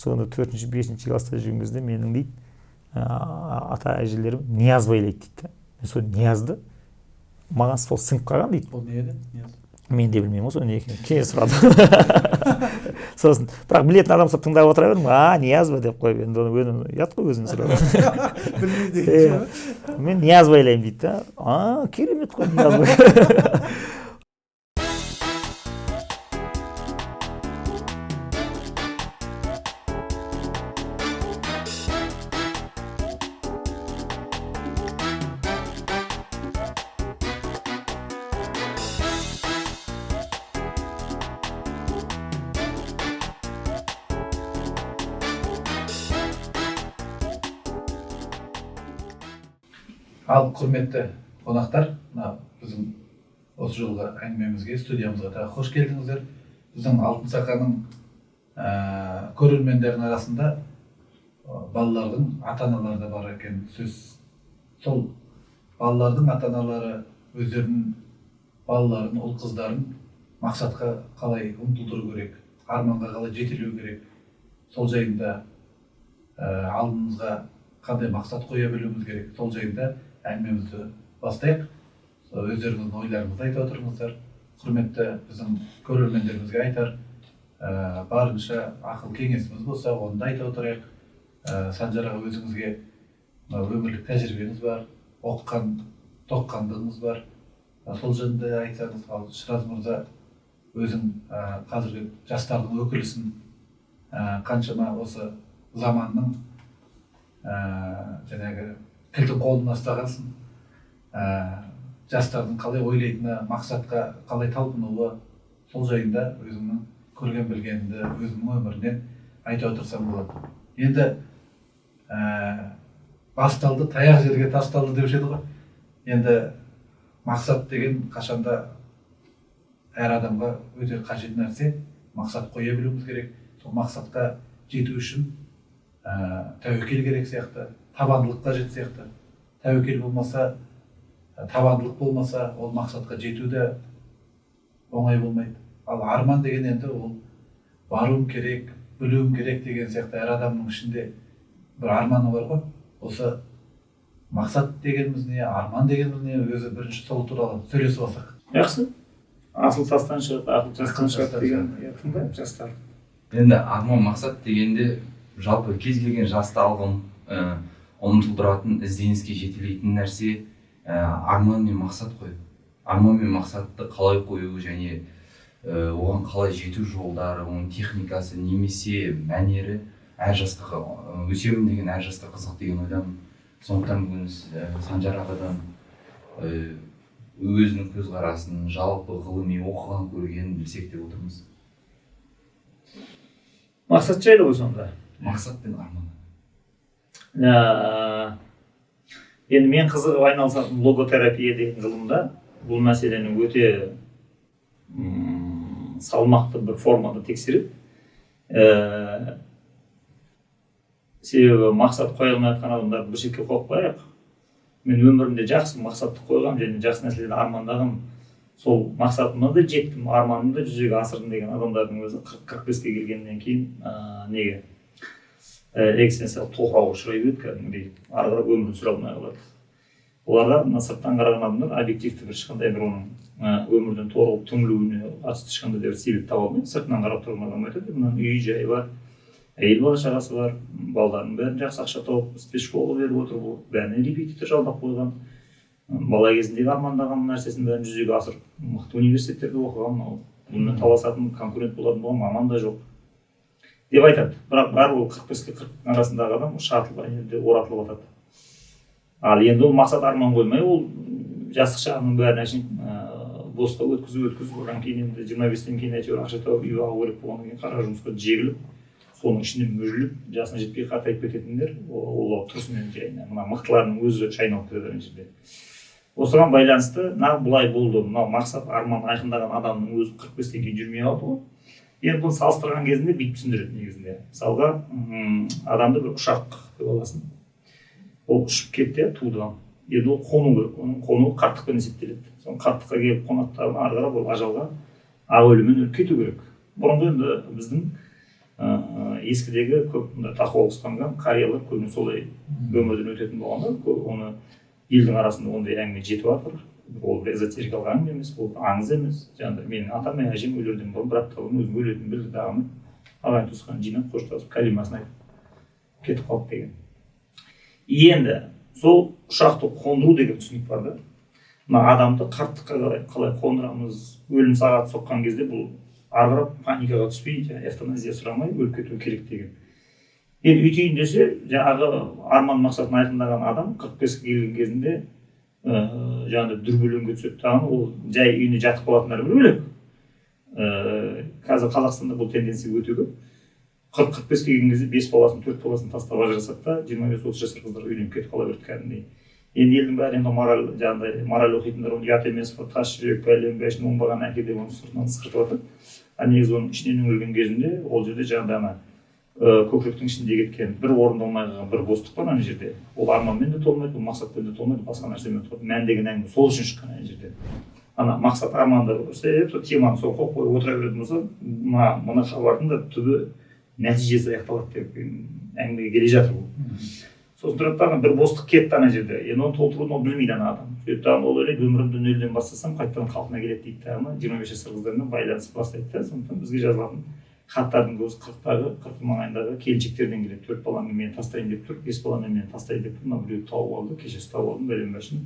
Сонда 4-ші, 5-ші класста жүрген кезде менің дейді ата әжелерім нияз байлайды дейді. Мен сол ниязды маған сол сіңіп қалған дейді. Ол не еді? Нияз. Мен де білмеймін ғой сол не екенін. Кейін сұрадым. Сосын бірақ білетін адам ұқсап тыңдап отыра бердім. А, нияз ба деп қойып, енді оны өзім ұят қой өзім сұрауға. Білмейді деген. Мен нияз байлаймын дейді да. А, керемет қой нияз бай. Ал құрметті қонақтар, мына біздің осы жолғы әңгімемізге, студиямызға тағы қош келдіңіздер. Біздің Алтын Сақаның көрермендерінің арасында балалардың ата-аналары да бар екен сөз. Сол балалардың ата-аналары өздерінің балаларын, ұл қыздарын мақсатқа қалай ұмтылдыру керек, арманға қалай жетелеу керек, сол жайында алдымызға қандай мақсат қоя білуіміз керек, сол жайында әңгімемізді бастайық. Өздеріңіздің ойларыңызды айта отырыңыздар. Құрметті біздің көрермендерімізге айтар барынша ақыл кеңесіміз болса, оны да айта отырайық. Санжар аға, өзіңізге өмірлік тәжірибеңіз бар, оқыған, тоққандығыңыз бар, сол жөнінде айтсаңыз. Ал Шыраз мырза, өзің қазіргі жастардың өкілісің, қаншама осы заманның жаңағы кілтін қолына ұстағансың, жастардың қалай ойлайтыны, мақсатқа қалай талпынуы, сол жайында өзіңнің көрген білгеніңді өзіңнің өмірінен айта отырсаң болады. Енді басталды, таяқ жерге тасталды деуші еді ғой. Енді мақсат деген қашанда әр адамға өте қажет нәрсе. Мақсат қоя білуіміз керек. Сол мақсатқа жету үшін тәуекел керек сияқты, табандылық қажет сияқты. Тәуекел болмаса, табандылық болмаса, ол мақсатқа жету де оңай болмайды. Ал арман деген енді ол баруым керек, білуім керек деген сияқты әр адамның ішінде бір арманы бар ғой. Осы мақсат дегеніміз не, арман дегеніміз не, өзі бірінші сол туралы сөйлесіп алсақ. Жақсы. Асыл тастан шығып, ақыл жастан шығады деген тыңдайық жастар. Енді арман мақсат дегенде жалпы кез келген жасты алғым, ұмтылдыратын, ізденіске жетелейтін нәрсе арман мен мақсат қой. Арман мен мақсатты қалай қою және оған қалай жету жолдары, оның техникасы немесе мәнері әр жасқа өсемін деген әр жасқа қызық деген ойдамын. Сондықтан бүгін Санжар ағадан өзінің көзқарасын, жалпы ғылыми оқыған көргенін білсек деп отырмыз. Мақсат жайлы ғой сонда. Мақсат пен арман. Енді мен қызығып айналысатын логотерапия деген ғылымда бұл мәселені өте салмақты бір формада тексереді. Себебі мақсат қоя алмай жатқан адамдарды бір шетке қойып қояйық. Мен өмірімде жақсы мақсатты қойғам және жақсы нәрселерді армандағам, сол мақсатыма да жеттім, арманымды да жүзеге асырдым деген адамдардың өзі 40-45-ке келгеннен кейін неге экзистенциялық тоқырауға ұшырай береді, кәдімгідей ары қарай өмірін сүре алмай қалады. Оларға мына сырттан қараған адамдар объективті бір ешқандай бір оның өмірден торығып түңілуіне қатысты ешқандай да бір себеп таба алмайды. Сыртынан қарап тұрған адам айтады, мынаның үйі жайы бар, әйел бала шағасы бар, балдарының бәрін жақсы ақша тауып спецшколаға беріп отыр, бұл бәріне репетитор жалдап қойған, бала кезіндегі армандаған нәрсесін бәрін жүзеге асырып, мықты университеттерде оқыған, мынау бұнымен таласатын, конкурент болатын болған маман да жоқ деп айтады. Бірақ бәрі ол 45-ке 40-тың арасындағы адам шатылып ана жерде оратылып жатады. Ал енді ол мақсат арман қоймай, ол жастық шағының бәрін әшейін босқа өткізіп, одан кейін енді 25-тен кейін әйтеуір ақша тауып үй алу керек болғаннан кейін қара жұмысқа жегіліп, соның ішінде мүжіліп, жасына жетпей қартайып кететіндер, ол тұрсын енді жайына. Мына мықтылардың өзі шайналып кетеді ана жерде. Осыған байланысты нағыз бұлай болды. Мынау мақсат арман айқындаған адамның өзі 45-тен кейін жүрмей қалды ғой. Енді бұны салыстырған кезінде бүйтіп түсіндіреді негізінде. Мысалға, адамды бір ұшақ деп аласың. Ол ұшып кетті, туды. Енді ол қону керек. Оның қонуы қарттықпен есептеледі. Соны қарттыққа келіп қонақтарын ары қарап ол ажалға, ақ өліммен өліп кету керек. Бұрынғы енді біздің Ескідегі көп мындай тақуалық ұстанған қариялар көбіне солай өмірден өтетін болғанда, оны елдің арасында ондай әңгіме жетіп жатыр. Ол бір эзотерикалық әңгіме емес, ол аңыз емес. Жаңағыдай менің атам мен әжем өлерден бұрын бір апта бұрын өзім өлетінін білді дағыны, ағайын туысқанын жинап, қоштасып, кәлимасын айтып кетіп қалды деген. Енді сол ұшақты қондыру деген түсінік бар да. Мына адамды қарттыққа қалай қондырамыз? Өлім сағаты соққан кезде бұл ары қарап паникаға түспей, жаңағы эвтаназия сұрамай өліп кету керек деген. Енді өйтейін десе, жаңағы арман мақсатын айқындаған адам 45-ке келген кезінде жаңағыдай дүрбелеңге түседі дағы, ол жай үйінде жатып қалатындар бір бөлек. Қазір Қазақстанда бұл тенденция өте көп. 40-45-ке келген кезде 5 баласын, 4 баласын тастап ажырасады да, 25-30 жасар қыздар үйленіп кетіп қала береді кәдімгідей. Енді елдің бәрі енді мораль, жаңағыдай мораль оқитындар оны ұят емес па, тас жүрек, пәлен бәшін, оңбаған әке деп оны сыртынан ысқыртып жатыр. А негізі оның ішінен үңілген кезінде ол жерде жаңағыдай ана көкіректің ішінде кеткен бір орындалмай қалған бір бостық бар ана жерде. Ол арманмен де толмайды, ол мақсатпен де толмайды, басқа нәрсемен толады. Мән деген әңгіме сол үшін шыққан ана жерде. Ана мақсат, арманды істеп, сол теманы сол қойып қойып отыра беретін болса, мына хабардың да түбі нәтижесі аяқталады деп әңгімеге келе жатыр бұл. Сосын тұрады да, ана бір бостық кетті ана жерде. Енді оны толтыруды ол білмейді ана адам. Сөйтіп дағы ол ойлайды, өмірімді нөлден бастасам, қайтадан қалпына келеді дейді дағы, 25 жасар қыздармен байланысып бастайды да. Сондықтан бізге жазылатын хаттардың көбісі 40-тағы, 40 маңайындағы келіншектерден келеді. 4 баламен мені тастайын деп тұр, 5 баламен мені тастайын деп тұр, мына біреуді тауып алды, кеше ұстап алдым, бәлен бәшін.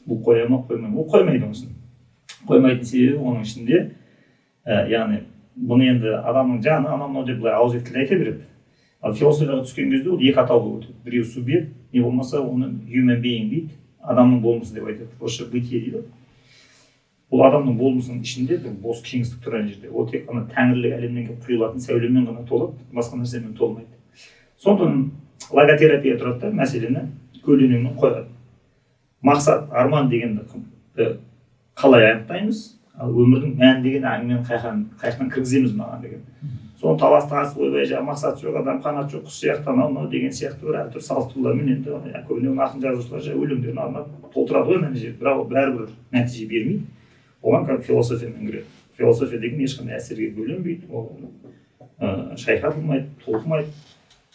Бұл қоя ма, қоймай ма? Ол қоймайды онысын. Қоймайтын себебі оның ішінде, яғни бұны енді адамның жаны анау мынау деп былай ауызекі тілде айта береді. Ал философияға түскен кезде ол екі атау болып өтеді. Біреуі субъект, не болмаса оны human being дейді, адамның болмысы деп айтады. Орысша бытие дейді. Бұл адамның болмысының ішінде бір бос кеңістік тұр ана жерде. Ол тек қана тәңірлік әлемнен келіп құйылатын сәулемен ғана толады, басқа нәрсемен толмайды. Сондықтан логотерапия тұрады да, мәселені көлденеңнен қояды. Мақсат, арман дегенді қалай анықтаймыз? Ал өмірдің мәні деген әңгімені қай жақтан кіргіземіз маған деген. Соны талас тартыс, ойбай, жаңағы мақсат жоқ адам, қанат жоқ құс сияқты, анау мынау деген сияқты бір әртүрлі салыстырулармен енді көбіне оны ақын жазушылар жаңағы өлеңдерін арнап толтырады ғой ана жерді, бірақ ол бәрібір нәтиже бермейді. Оған как философиямен кіреді. Философия деген ешқандай әсерге бөленбейді, ол шайқатылмайды, толқымайды,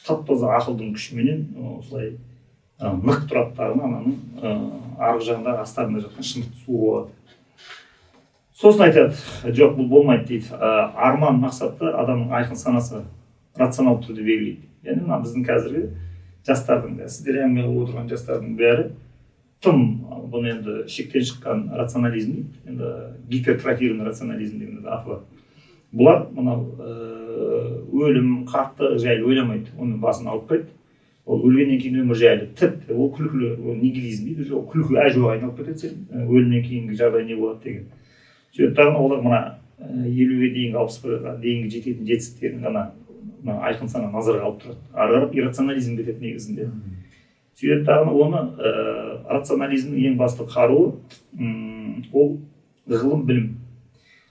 тап таза ақылдың күшіменен осылай нық тұрады дағы, ананың арғы жағындағы астарында жатқан шындықты суырып алады. Сосын айтады, жоқ, бұл болмайды дейді. Арман мақсатты адамның айқын санасы рационалды түрде белгілейді. Яғни мына біздің қазіргі жастардың, сіздер әңгіме қылып отырған жастардың бәрі тым бұны енді шектен шыққан рационализм дейді, енді гипертрофированный рационализм деген аты бар. Бұлар мынау өлім, қарттық жайлы ойламайды, оның басын ауыртпайды. Ол өлгеннен кейін өмір жайлы тіпті ол күлкілі, ол нигилизм дейді уже, ол күлкі әжуаға айналып кетеді. Сен өлімнен кейінгі жағдай не болады деген. Сөйтіп дағы олар мына 50-ге дейінгі, 61-ға дейінгі жететін жетістіктерін ғана мына айқын сана назарға алып тұрады. Ары қарап иррационализм кетеді негізінде. Сөйтіп дағы оны рационализмнің ең басты қаруы ол ғылым, білім.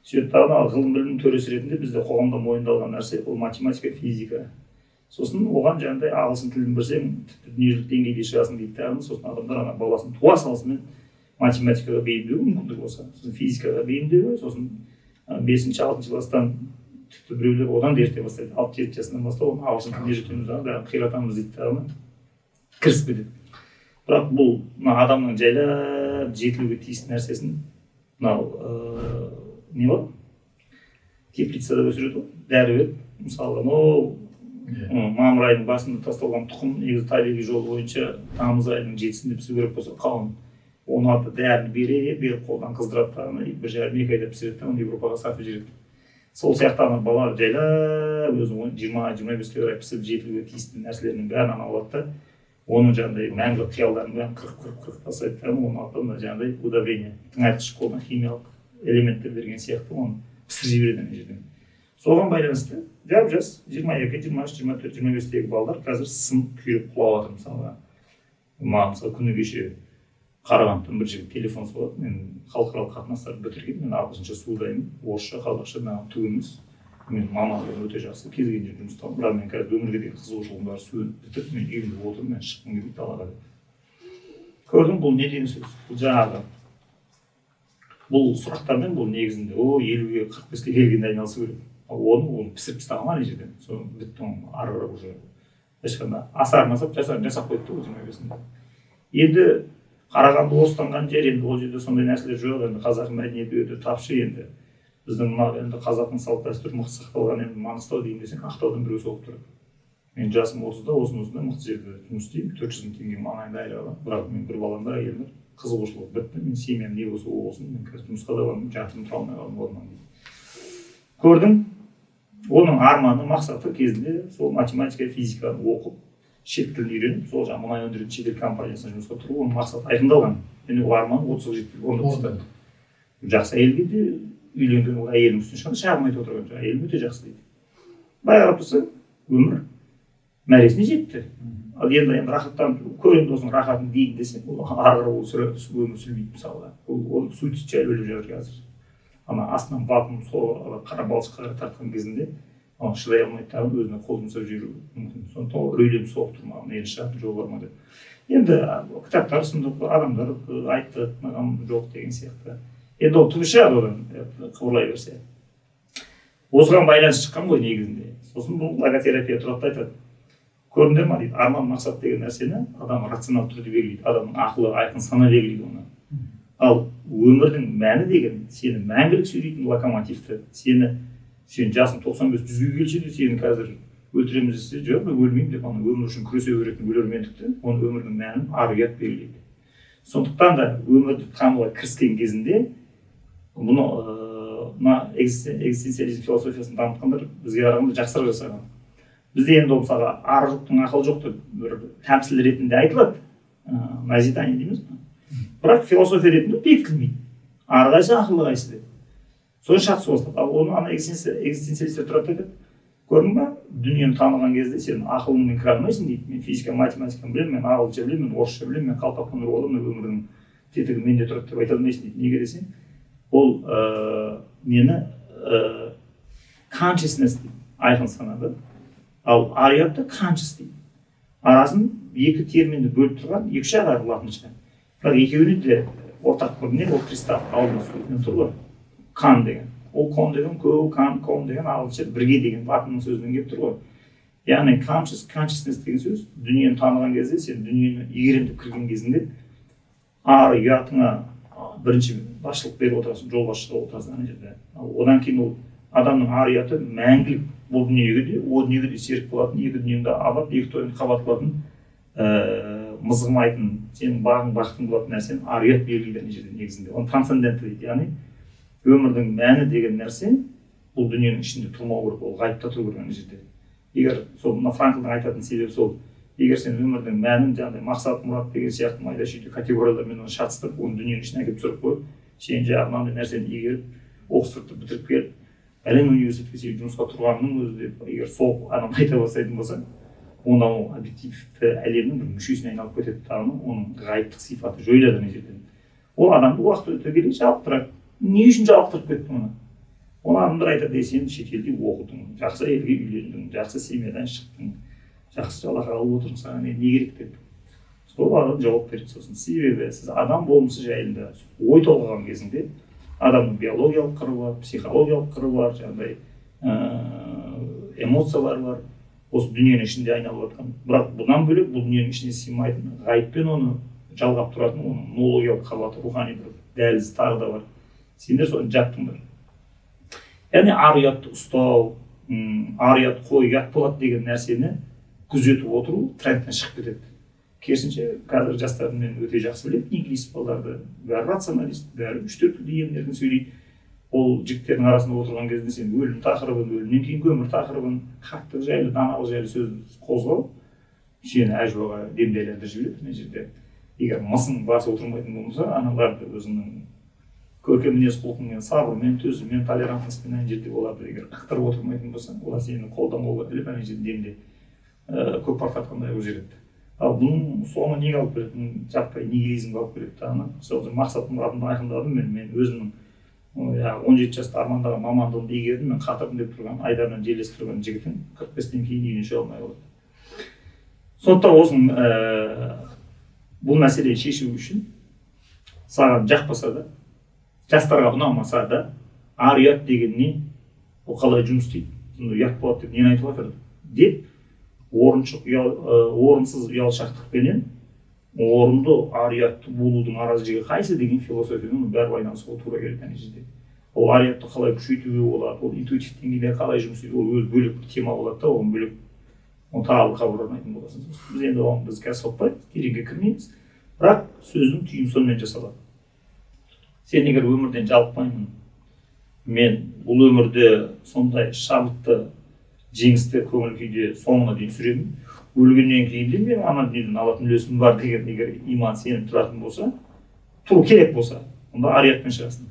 Сөйтіп дағы ал ғылым білімнің төресі ретінде бізде қоғамда мойындалған нәрсе ол математика, физика. Сосын оған жаңағыдай ағылшын тілін білсең, тіпті дүниежүзілік деңгейде шығасың дейді дағы. Сосын адамдар ана баласын туа салысымен математикаға бейімдеуі мүмкіндігі болса, сосын физикаға бейімдеуі, сосын бесінші, алтыншы класстан, тіпті біреулер одан да ерте бастайды, 6-7 жасынан бастап оны ағылшын тілін үйретеміз дағы, бәрін қиратамыз дейді дағы, кірісіп кетеді. Бірақ бұл мына адамның жайлап жетілуге тиісті нәрсесін мынау не бар, теплицада өсіреді ғой дәрі беріп, мысалға, мынау мамыр айының басында тасталған тұқым негізі табиғи жол бойынша тамыз айының 7-сінде пісу керек болса, қауын, оны алып дәріні бере беріп қолдан қыздырады дағы, 1,5-2 айда пісіреді да, оны Европаға сатып жібереді. Сол сияқты ана бала жайлап өзінің 20-25-ке қарай пісіп жетілуге тиісті нәрселерінің бәрін ана алады да, оның жаңағыдай мәңгілік қиялдарын бәрін қырып, қырып, қырып тастайды да, оны алады да, мына жаңағыдай удобрение, тыңайтқыш, қолдан химиялық элементтер берген сияқты оны пісіріп жібереді ана жерден. Соған байланысты жап жас 22, 23, 24, 25-тегі балалар қазір сынып, күйреп, құлап жатыр. Мысалға, маған, мысалы, күні кеше Қарағандыдан бір жігіт телефон соғады. Мен халықаралық қатынастарды бітіргенмін, мен ағылшынша суылдаймын, орысша, қазақша маған түк емес, мен мамандығым өте жақсы, кез келген жерде жұмыс табамын, бірақ мен қазір өмірге деген қызығушылығым бәрі сөніп бітіп, мен үйімде отырмын, мен шыққым келмейді далаға деп. Көрдім, бұл не деген сөз? Бұл жаңағы бұл сұрақтармен бұл негізінде о 50-ге, 45-ке келгенде айналысу керек. Ал оны ол пісіріп тастаған ана жерден. Соны бітті, оның ары қарай уже ешқандай асарын асап, жасарын жасап қойды да ол 25-інде. Енді Қарағанды орыстанған жер, енді ол жерде сондай нәрселер жоқ, енді қазақ мәдениеті өте тапшы енді. Біздің мына енді қазақтың салт дәстүрі мықты сақталған, енді Маңғыстау дейін десең, Ақтаудан біреу соғып тұрады. Мен жасым 30-да, осындай мықты жерде жұмыс істеймін, 400 000 теңге маңайында айлық аламын. Бірақ мен бір балам бар, әйелім бар, қызығушылық бітті, мен семьям не болса о болсын, мен қазір жұмысқа да бармаймын, жатырмын, тұра алмай қалдым орнымнан дейді. Көрдің, оның арманы, мақсаты кезінде сол математика, физиканы оқып, шет тілін үйреніп, сол жаңағы мұнай өндіретін шетел компаниясына жұмысқа тұру, оның мақсаты айқындалған. Және ол арманы 30-ға жетпей орындап тастады. Жақсы әйелге де үйленген, ол әйелінің үстіне ешқандай шағым айтып отырған жоқ, әйелім өте жақсы дейді. Былай қарап тұрсаң, өмір мәресіне жетті. Ал енді рахаттанып көр енді осының рахатын дейін десең, ол ары қарай ол өмір сүрмейді мысалға. Ол суицид жайлы ойлап жатыр қазір. Ана астынан вакуум қара балшыққа қарай тартқан кезінде оған шыдай алмайды дағы өзіне қол жұмсап жіберуі мүмкін. Сондықтан ол үрейленіп соғып тұр, маған енді шығатын жол бар ма деп. Енді кітаптар ұсындық, адамдар айтты, маған жоқ деген сияқты. Енді ол түбі шығады одан, қыбырлай берсе. Осыған байланысты шыққан ғой негізінде. Сосын бұл логотерапия тұрады да айтады. Көрдіңдер ма дейді, арман мақсат деген нәрсені адам рационалды түрде белгілейді, адамның ақылы айқын сана белгілейді оны. Ал өмірдің мәні деген сені мәңгілік сүйрейтін локомотивті, сен жасың 95-100-ге келсе де, сені қазір өлтіреміз десе, жоқ, мен өлмеймін деп ана өмір үшін күресе беретін өлермендікті, оны өмірдің мәнін ар ұят белгілейді. Сондықтан да өмірді тануға кіріскен кезінде бұны мына экзистенциализм философиясын дамытқандар бізге қарағанда жақсырақ жасаған. Бізде енді ол мысалға ары жоқтың ақылы жоқ деп бір тәмсіл ретінде айтылады, назидание дейміз ғой, бірақ философия ретінде бекітілмейді, ары қайсы, ақылы қайсы деп. Соны шатысу бастады. Ал оны ана экзистенциалисттер тұрады да айтады: көрдің ба, дүниені таныған кезде сен ақылыңмен кіре алмайсың дейді. Мен физика, математиканы білемін, мен ағылшынша білемін, мен орысша білемін, мен қалпақпен ұрып аламын, өмірдің тетігі менде тұрады деп айта алмайсың дейді. Неге десең, ол нені consciousness дейді, айқын санады. Ал ар ұятты conscious дейді. Арасын екі терминді бөліп тұрған екі үш ақ әріп латынша, бірақ екеуіне де ортақ бір не, ол приставка алдында сөзінен тұр ғой, con деген. Ол con деген ко, кан, con деген ағылшынша бірге деген латынның сөзінен келіп тұр ғой. Яғни conscious, consciousness деген сөз дүниені таныған кезде, сен дүниені игеремін деп кірген кезінде ар ұятыңа бірінші басшылық беріп отырасың, жол басшы болып отырасың ана жерде. Ал одан кейін ол адамның ар ұяты мәңгілік, бұл дүниеге де, о дүниеге де серік болатын, екі дүниеңді абат, екі тойыңды қабат қылатын, мызғымайтын, сенің бағың, бақытың болатын нәрсені ар ұят белгілейді ана жерде негізінде. Оны трансцендентті дейді. Яғни өмірдің мәні деген нәрсе бұл дүниенің ішінде тұрмау керек, ол ғайыпта тұру керек ана жерде. Егер сол мына Франклдың айтатын себебі сол: егер сен өмірдің мәнін жаңағыдай мақсат, мұрат деген сияқты майда шүйде категориялармен оны шатыстырып, оны дүниенің ішіне әкеліп түсіріп қойып, сен жаңағы мынандай нәрсені игеріп, Оксфордты бітіріп келіп, бәлен университетке сен жұмысқа тұрғанның өзі деп, егер сол ананы айта бастайтын болсаң, онда ол объективті әлемнің бір мүшесіне айналып кетеді дағы, оның ғайыптық сипаты жойылады ана жерден. Ол адамды уақыт өте келе жалықтырады. Не үшін жалықтырып кетті оны? Оны адамдар айтады: ей, сен шетелде оқыдың, жақсы әйелге үйлендің, жақсы семьядан шықтың, жақсы жалақы алып отырсың, саған не керек деп. Сол адам жауап береді сосын: себебі сіз адам болмысы жайында ой толғаған кезінде адамның биологиялық қыры бар, психологиялық қыры бар, жаңағыдай эмоциялар бар, осы дүниенің ішінде айналып жатқан. Бірақ бұдан бөлек бұл дүниенің ішіне сыймайтын, ғайыппен оны жалғап тұратын оның ноологиялық қабаты, рухани бір дәлізі тағы да бар. Сендер соны жаптыңдар. Яғни ар ұятты ұстау, ар ұят қой, ұят болады деген нәрсені күзетіп отыру трендтен шығып кетеді. Керісінше, қазір жастарды мен өте жақсы білемін, нигилист балаларды, бәрі рационалист, бәрі үш төрт тілде емін еркін сөйлейді. Ол жігіттердің арасында отырған кезде сен өлім тақырыбын, өлімнен кейінгі өмір тақырыбын, хақтық жайлы, даналық жайлы сөз қозғау сені әжуаға демде айландырып жібереді ана жерде. Егер мысың басы отырмайтын болмаса, аналарды өзіңнің көркем мінез құлқыңмен, сабырмен, төзіммен, толерантностьпен ана жерде оларды егер ықтырып отырмайтын болсаң, олар сені қолдан қолға іліп, ана жерде демде көкпар тартқандай қылып жібереді. Ал бұның соңы неге алып келеді? Жаппай нигилизмге алып келеді дағы. Сол мақсат мұратымды айқындадым мен өзімнің 17 жаста армандаған мамандығымды игердім, мен қатырдым деп тұрған, айдарынан жел тұрған жігітің 45-тен кейін үйіне шыға алмай қалады. Сондықтан осының бұл мәселені шешу үшін саған жақпаса да, жастарға ұнамаса да, ар ұят деген не? Ол қалай жұмыс істейді, сонда ұят болады деп нені айтып жатыр деп орынсыз ұялшақтықпенен орынды ар ұятты болудың ара жігі қайсы деген философиямен бәрі айналысуға тура келеді ана жерде. Ол ар ұятты қалай күшейтуге болады, ол интуитив деңгейде қалай жұмыс істейді, ол өзі бөлек бір тема болады да, оған бөлек оны тағы бір хабар арнайтын боласың. Біз енді оған біз қазір соқпаймыз, тереңге кірмейміз, бірақ сөздің түйіні сонымен жасалады. Сен егер өмірден жалықпаймын, мен бұл өмірде сондай шабытты, жеңісті көңіл күйде соңына дейін сүремін, өлгеннен кейін де мен ана дүниеден алатын үлесім бар деген егер иман сеніп тұратын болса, тұру керек болса, онда ар ұятпен шығасың.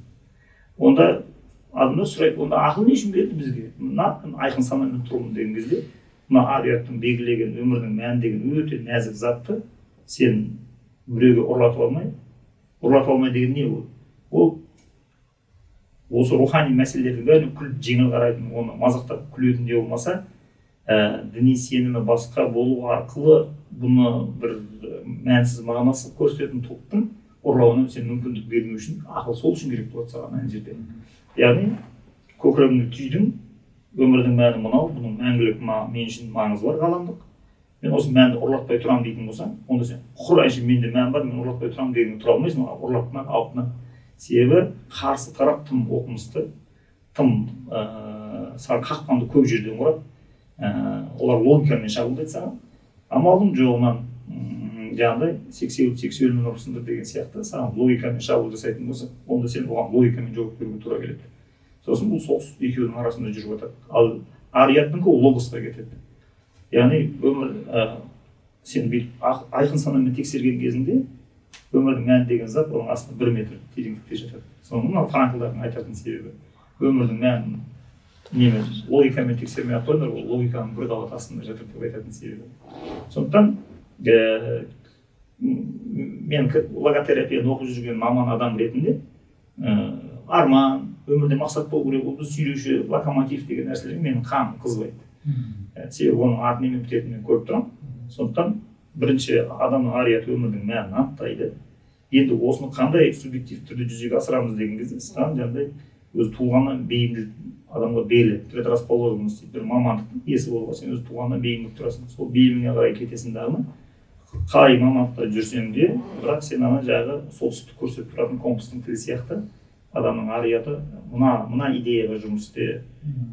Онда адамдар сұрайды, онда ақыл не үшін берді бізге? Мына айқын санамен тұрмын деген кезде, мына ар ұяттың белгілеген өмірдің мәні деген өте нәзік затты сен біреуге ұрлатып алмай, ұрлатып алмай деген не ол? Ол осы рухани мәселелердің бәріне күліп жеңіл қарайтын, оны мазақтап күлетін де болмаса, діни сенімі басқа болу арқылы бұны бір мәнсіз мағынасыз көрсететін топтың ұрлауына сен мүмкіндік бермеу үшін ақыл сол үшін керек болады саған ана жерде. Яғни көкірегіңді түйдің, өмірдің мәні мынау, бұның мәңгілік мен үшін маңызы бар ғаламдық. Мен осы мәнді ұрлатпай тұрамын дейтін болсаң, онда сен құр әншейін менде мән бар, мен ұрлатпай тұрамын дегенге тұра алмайсың, ұрлатма, алып. Себебі қарсы тарап тым оқымысты, тым саған қақпанды көп жерден ұрады. Олар логикамен шабуылдайды саған. Амалдың жоғынан жаңағыдай сексеуіл сексеуілмен ұрысыңдар деген сияқты саған логикамен шабуыл жасайтын болса, онда сен оған логикамен жауап беруге тура келеді. Сосын бұл соғыс екеуінің арасында жүріп жатады. Ал ар ұяттікі ол логосқа кетеді. Яғни өмір сен бүйтіп айқын санамен тексерген кезіңде өмірдің мәні деген зат оның астында 1 метр тереңдікте жатады. Соны мынау Франклдардың айтатын себебі. Өмірдің мәнін немен логикамен тексермей ақ қойыңдар, ол логиканың бір қабат астында жатыр деп айтатын себебі. Сондықтан мен логотерапияны оқып жүрген маман адам ретінде арман, өмірде мақсат болу керек, ол біз сүйреуші локомотив деген нәрселерге менің қаным қызбайды. Себебі оның аты немен бітетінін мен көріп тұрамын. Сондықтан бірінші адамның ар ұяты өмірдің мәнін анықтайды. Енді осыны қандай субъективті түрде жүзеге асырамыз деген кезде саған жаңағыдай өз туғаннан бейімділік адамға беріледі. Предрасположенность дейді, бір мамандықтың иесі болуға сен өз туғаннан бейімділік тұрасың. Сол бейіміңе қарай кетесің дағыны, қай мамандықта жүрсең де, бірақ сен ана жағы солтүстікті көрсетіп тұратын компастың тілі сияқты адамның ар ұяты мына идеяға жұмыс істе,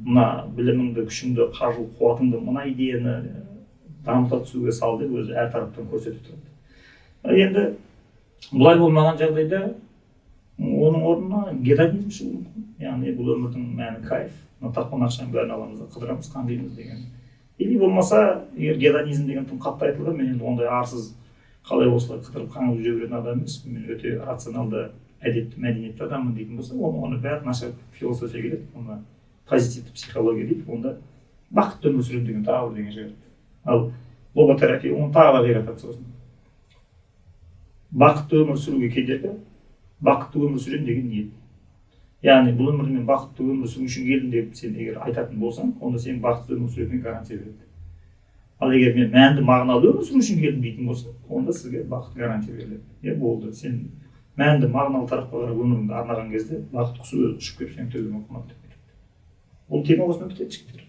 мына біліміңді, күшіңді, қаржылық қуатыңды мына идеяны дамыта түсуге сал деп өзі әр тараптан көрсетіп тұрады. Енді бұлай болмаған жағдайда оның орнына гедонизм шығуы мүмкін. Яғни бұл өмірдің мәні кайф, мына тапқан ақшаның бәрін аламыз да қыдырамыз, қаңғимыз деген. Или болмаса, егер гедонизм деген тым қатты айтылған, мен енді ондай арсыз қалай осылай қыдырып қаңғып жүре беретін адам емеспін, мен өте рационалды, әдепті, мәдениетті адаммын дейтін болса, оны бәрі нашар философия келеді, оны позитивті психология дейді, онда бақытты өмір сүремін деген тағы бір деген шығады. Ал логотерапия оны тағы да қиратады. Сосын бақытты өмір сүруге кедергі бақытты өмір сүремін деген ниет. Яғни бұл өмірде мен бақытты өмір сүру үшін келдім деп сен егер айтатын болсаң, онда сен бақытты өмір сүретінге гарантия береді. Ал егер мен мәнді, мағыналы өмір сүру үшін келдім дейтін болсаң, онда сізге бақыт гарантия беріледі. Е, болды, сен мәнді, мағыналы тарапқа қарай өміріңді арнаған кезде бақыт құсы өзі ұшып келіп сенің төбеңе қонады деп айтады. Бұл тема осымен бітеді, жігіттер.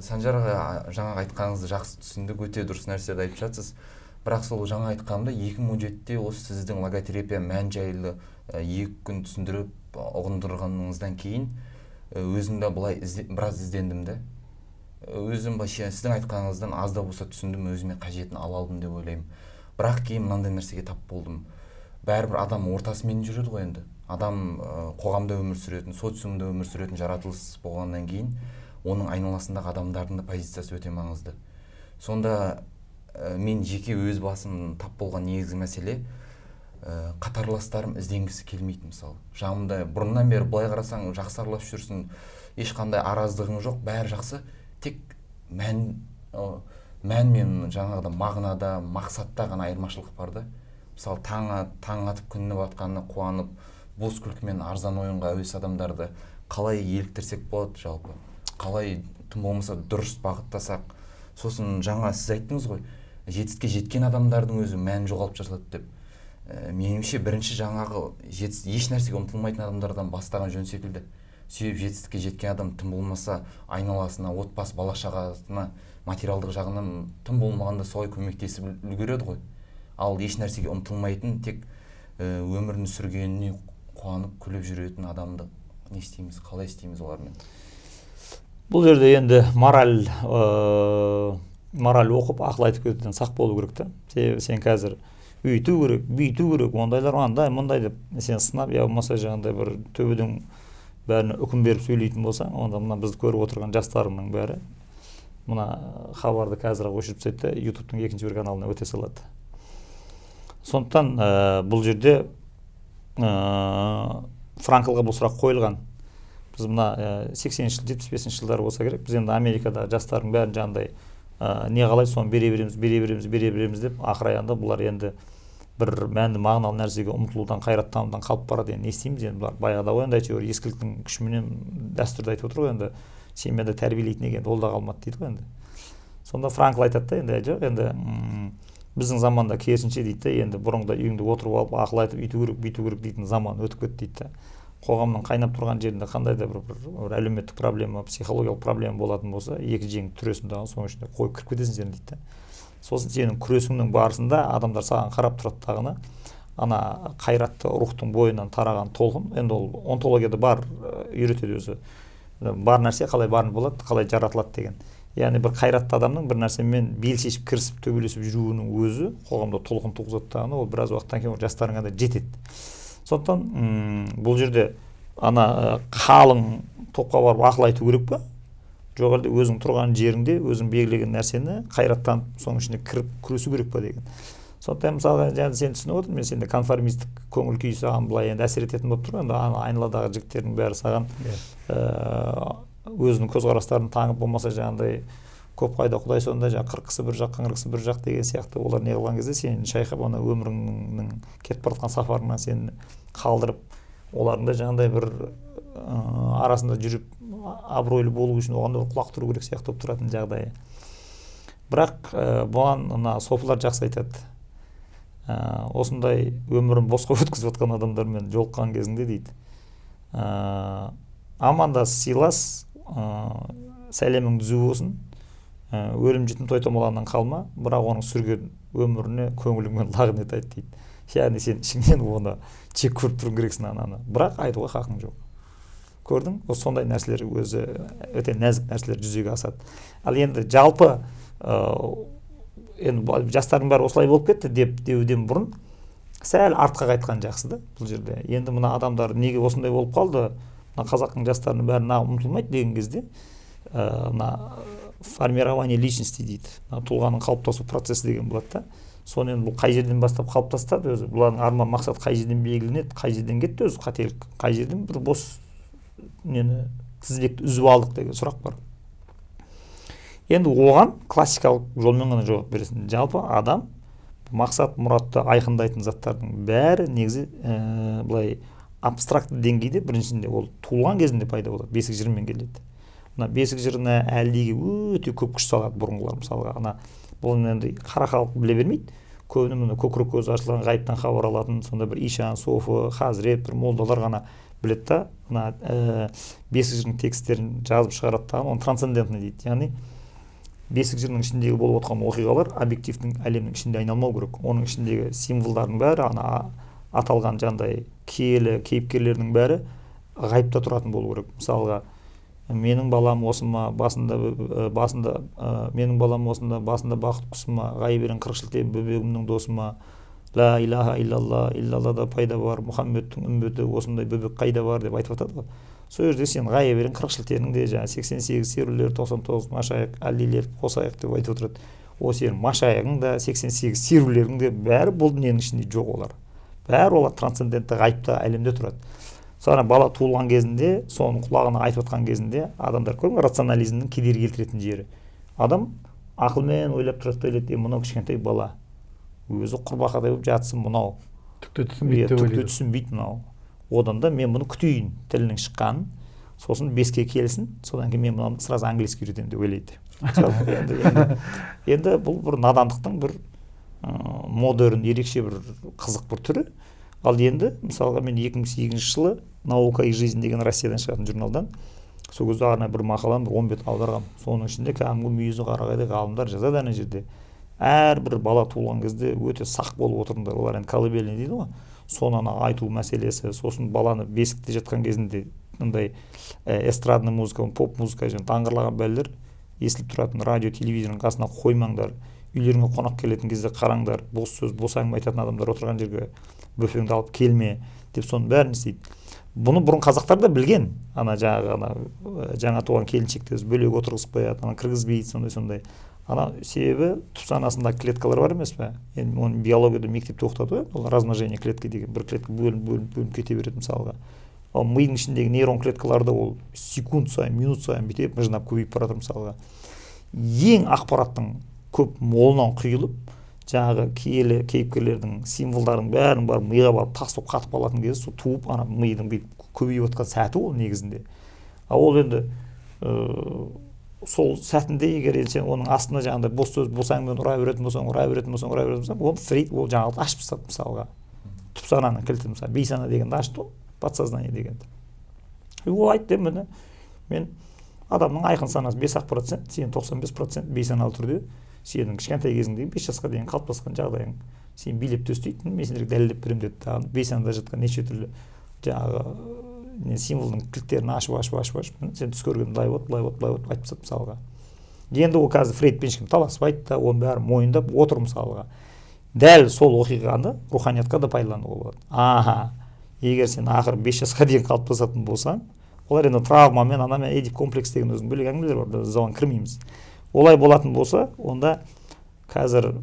Санжар аға, жаңағы айтқаныңызды жақсы түсіндік, өте дұрыс нәрселерді айтып жатсыз. Бірақ сол жаңа айтқанымда 2017-те осы сіздің логотерапия мән жайлы 2 күн түсіндіріп, ұғындырғаныңыздан кейін өзім де былай біраз іздендім де. Өзім вообще сіздің айтқаныңыздан аз да болса түсіндім, өзіме қажетін ала алдым деп ойлаймын. Бірақ кейін мынандай нәрсеге тап болдым. Бәрібір адам ортасымен жүреді ғой енді. Адам қоғамда өмір сүретін, социумда өмір сүретін жаратылыс болғаннан кейін оның айналасындағы адамдардың да позициясы өте маңызды. Сонда мен жеке өз басым тап болған негізгі мәселе, қатарластарым ізденгісі келмейді мысалы. Жанымда бұрыннан бері былай қарасаң жақсы араласып жүрсің, ешқандай араздығың жоқ, бәрі жақсы, тек мән, Мән мен жаңағыда мағынада, мақсатта ғана айырмашылық бар да. Мысалы, таң атып күннің батқанына қуанып, бос күлкімен арзан ойынға әуес адамдарды қалай еліктірсек болады жалпы? Қалай тым болмаса дұрыс бағыттасақ? Сосын жаңа сіз айттыңыз ғой, жетістікке жеткен адамдардың өзі мәнін жоғалтып жатады деп. Меніңше, бірінші жаңағы еш нәрсеге ұмтылмайтын адамдардан бастаған жөн секілді. Себебі жетістікке жеткен адам тым болмаса айналасына, отбасы, бала шағасына материалдық жағынан тым болмағанда солай көмектесіп үлгереді ғой. Ал еш нәрсеге ұмтылмайтын, тек өмірін сүргеніне қуанып күліп жүретін адамды не істейміз, қалай істейміз олармен? Бұл жерде енді мораль оқып, ақыл айтып кетуден сақ болу керек та. Себебі сен қазір өйту керек, бүйту керек, ондайлар андай мындай деп сен сынап, я болмаса жаңағыдай бір төбеден бәріне үкім беріп сөйлейтін болсаң, онда мына бізді көріп отырған жастарымның бәрі мына хабарды қазір ақ өшіріп тастайды да, Ютубтың екінші бір каналына өте салады. Сондықтан бұл жерде Франклға бұл сұрақ қойылған. Біз мына 80-ші жыл, 75-ші жылдары болса керек, біз енді Америкада жастардың бәрін жаңағыдай не қалайды, соны бере береміз, бере береміз, бере береміз деп, ақыр аяғында бұлар енді бір мәнді, мағыналы нәрсеге ұмтылудан, қайраттанудан қалып барады. Енді не істейміз енді, бұлар баяғыда ғой енді, әйтеуір ескіліктің күшіменен дәстүрді айтып отыр ғой енді, семьяда тәрбиелейтін екен, ол да қалмады дейді ғой енді. Сонда Франкл айтады да, енді жоқ, енді біздің заманда керісінше дейді да, енді бұрынғыдай үйіңде отырып алып ақыл айтып, үйту керек, бүйту керек дейтін заман өтіп кетті дейді да. Қоғамның қайнап тұрған жерінде қандай да бір әлеуметтік проблема, психологиялық проблема болатын болса, екі жеңді түресің дағы, соның ішінде қойып кіріп кетесің сен дейді да. Сосын сенің күресіңнің барысында адамдар саған қарап тұрады дағыны, ана қайратты рухтың бойынан тараған толқын, енді ол онтологияда бар, үйретеді өзі, бар нәрсе қалай бар болады, қалай жаратылады деген. Яғни бір қайратты адамның бір нәрсемен бел шешіп кірісіп, төбелесіп жүруінің өзі қоғамда толқын туғызады дағыны, ол біраз уақыттан кейін ол жастарыңа да жетеді. Сондықтан бұл жерде ана қалың топқа барып ақыл айту керек па, жоқ әлде өзің тұрған жеріңде өзің белгілеген нәрсені қайраттанып, соның ішіне кіріп күресу керек па деген. Сондықтан, мысалға, жаңа сен түсініп отырмын мен, сенде конформистік көңіл күй саған былай енді әсер ететін болып тұр ғой. Енді ана айналадағы жігіттердің бәрі саған өзінің көзқарастарын таңып, болмаса жаңағыдай көп қайда құдай сонда, жаңағы қырық кісі бір жақ, қыңыр кісі бір жақ деген сияқты, олар не қылған кезде сені шайқап, ана өміріңнің кетіп бара жатқан сапарыңнан сені қалдырып, олардың да жаңағыдай бір арасында жүріп абыройлы болу үшін оған да бір құлақ түру керек сияқты болып тұратын жағдайы. Бірақ бұған мына софылар жақсы айтады: осындай өмірін босқа өткізіп жатқан адамдармен жолыққан кезіңде, дейді, амандас, сыйлас, сәлемің түзу болсын, өлім жітім той томалағынан қалма, бірақ оның сүрген өміріне көңіліңмен лағнет айт, дейді. Яғни сен ішіңнен оны жек көріп тұруың керексің ананы, бірақ айтуға хақың жоқ. Көрдің, осы сондай нәрселер өзі өте нәзік нәрселер жүзеге асады. Ал енді жалпы енді жастардың бәрі осылай болып кетті деп деуден бұрын сәл артқа қайтқан жақсы да. Бұл жерде енді мына адамдар неге осындай болып қалды, мына қазақтың жастарының бәрі неғып ұмтылмайды деген кезде, мына формирование личности дейді, мына тұлғаның қалыптасу процесі деген болады да. Соны енді бұл қай жерден бастап қалыптасады өзі, бұлардың арман мақсат қай жерден белгіленеді, қай жерден кетті өзі қателік, қай жерден бір бос нені, тізбекті үзіп алдық деген сұрақ бар. Енді оған классикалық жолмен ғана жауап бересің. Жалпы адам мақсат мұратты айқындайтын заттардың бәрі негізі былай абстрактты деңгейде біріншінде ол туылған кезінде пайда болады, бесік жырымен келеді. Мына бесік жырына әлдиге өте көп күш салады бұрынғылар. Мысалға, ана бұл енді қара халық біле бермейді көбіне, мына көкірек көзі ашылған, ғайыптан хабар алатын сондай бір ишан, софы, хазірет, бір молдалар ғана біледі да, мына бесік жырының тексттерін жазып шығарады дағы, оны трансцендентный дейді. Яғни бесік жырының ішіндегі болып отырған оқиғалар объективтің әлемнің ішінде айналмау керек, оның ішіндегі символдардың бәрі, ана аталған жаңағыдай киелі кейіпкерлердің бәрі ғайыпта тұратын болу керек. Мысалға, менің балам осы ма басында, басында менің балам осында басында бақыт құсы ма, ғайып ерен қырық шілтен бөбегімнің досы ма, ла илаха иллалла, иллаллада пайда бар, Мұхаммедтің үмбеті, осындай бөбек қайда бар деп айтып жатады ғой. Сол жерде сен ғайып ерен қырық шілтенің де, жаңағы 88 серулер, 99 машайық әлдилер қосайық деп айтып отырады. Ол сенің машайығың да, 88 серулерің де бәрі бұл дүниенің ішінде жоқ, олар бәрі, олар трансцендентті ғайыпта әлемде тұрады. Соны бала туылған кезінде соның құлағына айтып жатқан кезінде адамдар, көрдің бе, рационализмнің кедергі келтіретін жері, адам Ақылмен ойлап тұрады да ойлайды: мынау кішкентай бала, өзі құрбақадай болып жатсын, мынау түкті түсінбейді деп түкті ойлайды. Түсінбейді мынау. Одан да мен бұны күтейін, тілінің шыққанын, сосын 5-ке келсін, содан кейін мен мынаны сразу английский үйретемін деп ойлайды. Енді бұл бір надандықтың бір модерн, ерекше бір қызық бір түрі. Ал енді мысалға, мен 2008 жылы «Наука и жизнь» деген Россиядан шығатын журналдан сол кезде арнайы бір мақаланы, бір 10 бет аударғанмын. Соның ішінде кәдімгі мүйізі қарағайдай ғалымдар жазады ана жерде: әрбір бала туылған кезде өте сақ болып отырыңдар. Олар енді колыбельный дейді ғой, соны ана айту мәселесі, сосын баланы бесікте жатқан кезінде мындай эстрадный музыка, поп музыка және даңғырлаған бәлелер естіліп тұратын радио, телевизордың қасына қоймаңдар. Үйлеріңе қонақ келетін кезде қараңдар, бос сөз, бос әңгіме айтатын адамдар отырған жерге бөпеңді алып келме деп, соның бәрін істейді. Бұны бұрын қазақтар да білген. Ана жаңағы ана жаңа туған келіншекті бөлек отырғызып қояды, ана кіргізбейді, сондай. Ана себебі түп санасында клеткалар бар емес пе? Енді оны биологияда мектепте оқытады ғой, ол размножение клетки деген, бір клетка бөлініп, бөлініп, бөлініп кете береді мысалға. Ал мидың ішіндегі нейрон клеткалары ол секунд сайын, минут сайын бүйтіп мыжнап көбейіп бара жатыр мысалға. Ең ақпараттың көп молынан құйылып, жаңағы киелі кейіпкерлердің, символдардың бәрін барып миға барып тас болып қатып қалатын кезі сол туып, ана мидың бүйтіп көбейіп жатқан сәті ол негізінде. Ал ол енді сол сәтінде егер енді сен оның астына жаңағыдай бос сөз, бос әңгімені ұра беретін болсаң, ұра беретін болсаң, ұра беретін болсаң, ол Фрейд ол жаңалықты ашып тастады мысалға. Түп сананың кілті, мысалы, бейсана дегенді ашты ғой, подсознание дегенді. И ол айтты: міне, мен адамның айқын санасы 5-ақ процент, сен 95% бейсаналы түрде сенің кішкентай кезіңдегі 5 жасқа дейін қалыптасқан жағдайың сені билеп төстейді, мен сендерге дәлелдеп беремін деді. Тағы бейсанада жатқан неше түрлі жаңағы не символдың кілттерін ашып, ашып, ашып, ашып, міне, сен түс көрген былай болды, былай болды, былай болды, айтып тастады мысалға. Енді ол қазір Фрейдпен ешкім таласпайды да, оның бәрін мойындап отыр мысалға. Дәл сол оқиғаны руханиятқа да пайдалануға болады. Аха, егер сен ақыры 5 жасқа дейін қалыптасатын болсаң, олар енді травмамен, анамен, Эдип комплекс деген өзінің бөлек әңгімелер бар, біз оған кірмейміз. Олай болатын болса, онда қазір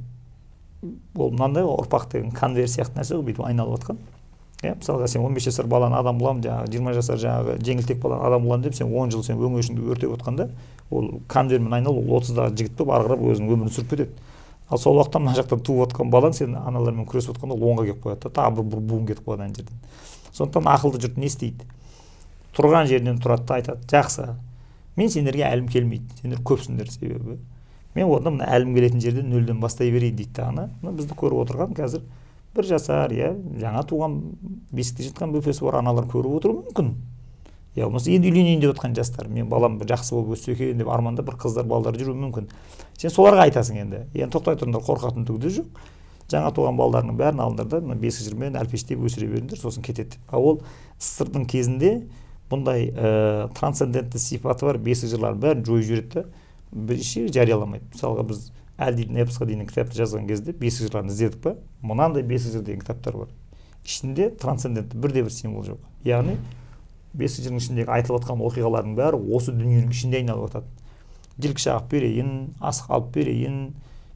ол мынандай ғой, ұрпақ деген конвейер сияқты нәрсе ғой, бүйтіп айналып жатқан, иә. Мысалға, сен 15 жасар баланы адам қыламын, жаңағы 20 жасар жаңағы жеңілтек баланы адам қыламын деп, сен 10 жыл сен өңешіңді өртеп отқанда, ол конвейермен айналып, ол 30-дағы жігіт болып ары қарап өзінің өмірін сүріп кетеді. Ал сол уақытта мына жақтан туып отқан балаң сен аналармен күресіп отқанда, ол 10-ға келіп қояды да, тағы бір буын кетіп қалады ана жерден. Сондықтан ақылды жұрт не істейді? Тұрған жерінен тұрады да айтады: жақсы, мен сендерге әлім келмейді, сендер көпсіңдер, себебі мен онда мына әлім келетін жерден нөлден бастай берейін дейді дағы. Мына бізді көріп отырған қазір 1 жасар, иә, жаңа туған, бесікте жатқан бөпесі бар аналар көріп отыруы мүмкін, я болмаса енді үйленейін деп жатқан жастар, мен балам бір жақсы болып өссе екен деп армандап бір қыздар, балдар жүруі мүмкін. Сен соларға айтасың: енді тоқтай тұрыңдар, қорқатын түгі де жоқ, жаңа туған балдарыңның бәрін алыңдар да, мына бесік жырмен әлпештеп өсіре беріңдер, сосын кетеді деп. Ал ол СССР-дың кезінде бұндай трансцендентті сипаты бар бесік жырлардың бәрін жойып жібереді да, бір еш жарияламайды. Мысалға, біз «Әлдидің эпосқа дейін» кітапты жазған кезде бесік жырларын іздедік па, мынандай бесік жыр деген кітаптар бар, ішінде трансцендентті бірде бір символ жоқ. Яғни бесік жырдың ішіндегі айтылып жатқан оқиғалардың бәрі осы дүниенің ішінде айналып жатады: желкі шағып берейін, асық алып берейін,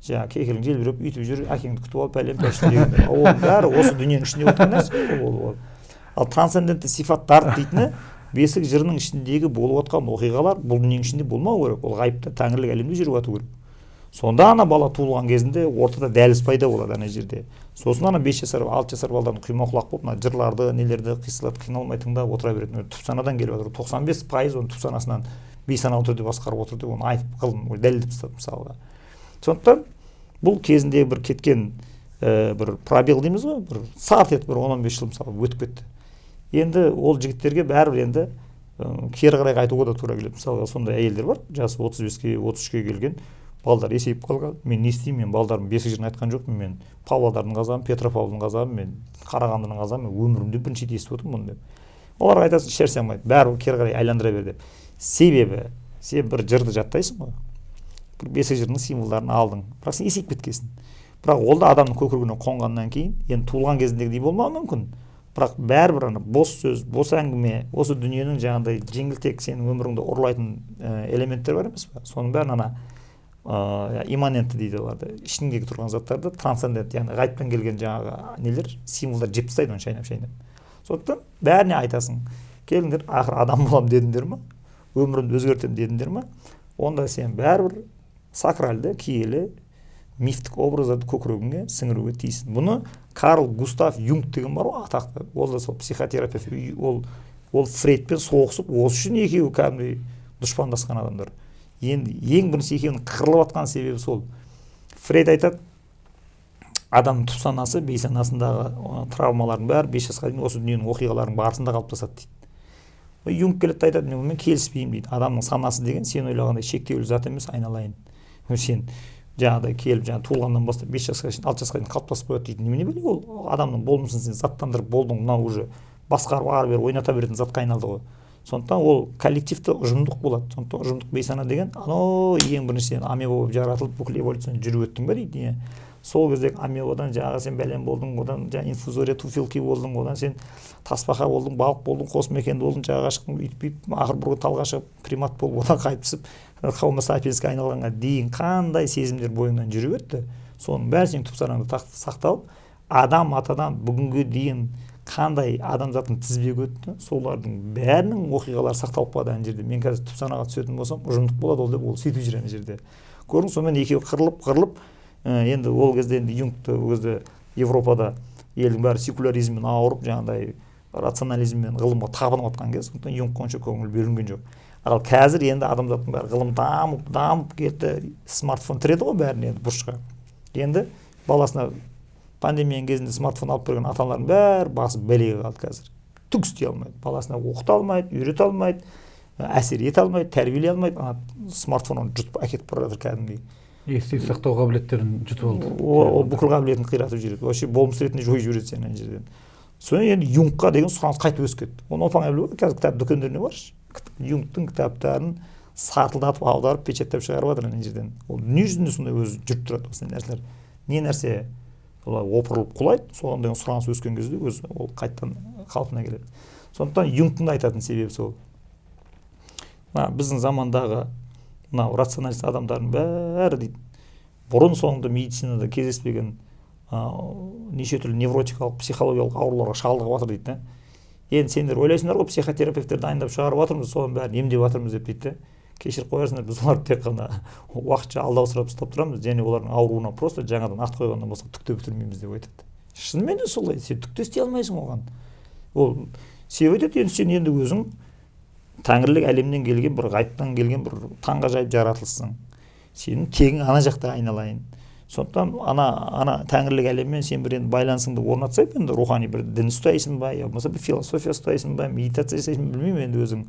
жаңағы кекілің желбіреп үйтіп жүр, әкеңді күтіп ал, пәлен пәлен деген. Ол бәрі осы дүниенің ішінде отқан нәрсе ол. Ал трансцендентті сипаттар дейтіні бесік жырының ішіндегі болып жатқан оқиғалар бұл дүниенің ішінде болмау керек, ол ғайыпта, тәңірлік әлемде жүріп жату керек. Сонда ана бала туылған кезінде ортада дәліз пайда болады ана жерде. Сосын ана 5 жасар, 6 жасар балдардың құйма құлақ болып, мына жырларды, нелерді, қиссаларды қиналмай тыңдап отыра беретін. Түп санадан келіп жатыр, 95% оны түп санасынан бейсаналы түрде басқарып отыр деп, оны айтып, ғылым дәлелдеп тастады мысалға. Сондықтан бұл кезінде бір кеткен бір пробел дейміз ғой, бір сарт етіп бір 10-15 жыл мысалы өтіп кетті. Енді ол жігіттерге бәрібір енді кері қарай қайтуға да тура келеді. Мысалға, сондай әйелдер бар, жасы 35-ке, 33-ке келген, балдар есейіп қалған. Мен не істеймін, мен балдарым бесік жырын айтқан жоқпын, мен Павлодардың қазағымын, Петропавлдың қазағымын, мен Қарағандының қазағымын, мен өмірімде бірінші рет естіп отырмын бұны деп. Оларға айтасың, ешнәрсе алмайды, бәрібір кері қарай айландыра бер деп. Себебі сен бір жырды жаттайсың ғой, бір бесік жырдың символдарын алдың, бірақ сен есейіп кеткенсің. Бірақ ол да адамның көкірегіне қонғаннан кейін, енді туылған кезіндегідей болмауы мүмкін, бірақ бәрібір ана бос сөз, бос әңгіме, осы дүниенің жаңағыдай жеңілтек сенің өміріңді ұрлайтын элементтер бар емес па, соның бәрін ана имманентті дейді оларды, ішіндегі тұрған заттарды трансцендент, яғни ғайыптан келген жаңағы нелер, символдар жеп тастайды оны шайнап шайнап. Сондықтан бәріне айтасың: келіңдер, ақыры адам боламын дедіңдер ма, өмірімді өзгертемін дедіңдер ма, онда сен бәрібір Сакральды, киелі, мифтік образдарды көкірегіңе сіңіруге тиіссің. Бұны Карл Густав Юнг деген бар ғой, атақты, ол да сол психотерапевт, ол Фрейдпен соғысып, осы үшін екеуі кәдімгідей дұшпандасқан адамдар. Енді ең бірінші екеуінің қырылып жатқан себебі сол. Фрейд айтады, адамның түп санасы, бейсанасындағы травмалардың бәрі 5 жасқа дейін осы дүниенің оқиғаларының барысында қалыптасады дейді. Юнг келеді де айтады, мен онымен келіспеймін дейді. Адамның санасы деген сен ойлағандай шектеулі зат емес, айналайын. Сен жаңағыдай келіп, жаңағы туылғаннан бастап 5 жасқа шейін, 6 жасқа дейін қалыптасып қояды дейді. Немене бәле ол адамның болмысын сен заттандырып болдың, мынау уже басқарып ары бері ойната беретін затқа айналды ғой. Сондықтан ол коллективті ұжымдық болады. Сондықтан ұжымдық бейсана деген анау ең бірінші сен амеба болып жаратылып, бүкіл эволюцияны жүріп өттің ба дейді. Не? Сол кездегі амебадан жаңағы сен бәлен болдың, одан жаңағы инфузория туфелки болдың, одан сен тасбақа болдың, балық болдың, қосмекенді болдың, жағаға шықтың, өйтіп бүйтіп ақыры бір талға шығып примат болып, одан қайтып түсіп хомо сапиенске айналғанға дейін қандай сезімдер бойыңнан жүріп өтті, соның бәрі сенің түп санаңда сақталып, адам атадан бүгінге дейін қандай адамзаттың тізбегі өтті, солардың бәрінің оқиғалары сақталып қалады ана жерде. Мен қазір түп санаға түсетін болсам, ұжымдық болады ол деп ол сөйтіп жүр ана жерде. Көрдіңіз, сонымен екеуі қырылып қырылып, енді ол кезде енді Юнгты, ол кезде Европада елдің бәрі секуляризммен ауырып, жаңағыдай рационализммен ғылымға табынып жатқан кез, сондықтан Юнгқа онша көңіл бөлінген жоқ. Ал қазір енді адамзаттың бәрі ғылым дамып дамып кетті, смартфон тіреді ғой бәрін енді бұрышқа. Енді баласына пандемияның кезінде смартфон алып берген ата аналардың бәрі басы бәлеге қалды қазір. Түк істей алмайды, баласына оқыта алмайды, үйрете алмайды, әсер ете алмайды, тәрбиелей алмайды. Ана смартфон оны жұтып әкетіп бара жатыр кәдімгідей. Есте сақтау қабілеттерін жұтып алды. Ол бүкіл қабілетін қиратып жібереді. Вообще болмыс ретінде жойып жібереді сені ана жерден. Содан енді Юнгқа деген сұраныс қайтып өсіп кетті. Оны оп оңай білуге болады. Қазір кітап дүкендеріне баршы, Юнгтың кітаптарын сатылдатып аударып печаттап шығарып жатыр ана жерден. Ол дүние жүзінде сондай өзі жүріп тұрады осындай нәрселер. Не нәрсе олай опырылып құлайды, соған деген сұраныс өскен кезде өзі ол қайтадан қалпына келеді. Сондықтан Юнгтың да айтатын себебі сол. Мына біздің замандағы мынау рационалист адамдардың бәрі дейді, бұрын соңды медицинада кездеспеген неше түрлі невротикалық, психологиялық ауруларға шалдығып жатыр дейді да. Енді сендер ойлайсыңдар ғой, психотерапевттер дайындап шығарып жатырмыз, соның бәрін емдеп жатырмыз деп дейді да. Кешіріп қоярсыңдар, біз оларды тек қана уақытша алдаусырап ұстап тұрамыз және олардың ауруына просто жаңадан ат қойғаннан басқа түк те бітірмейміз деп айтады. Шынымен де солай, сен түк те істей алмайсың оған. Ол себебі айтады, енді сен енді өзің тәңірлік әлемнен келген бір ғайыптан келген бір таңғажайып жаратылыссың, сенің тегің ана жақта айналайын. Сондықтан ана тәңірлік әлеммен сен бір енді байланысыңды орнатсаң, енді рухани бір дін ұстайсың ба, я болмаса бір философия ұстайсың ба, медитация жасайсың ба, білмеймін, енді өзің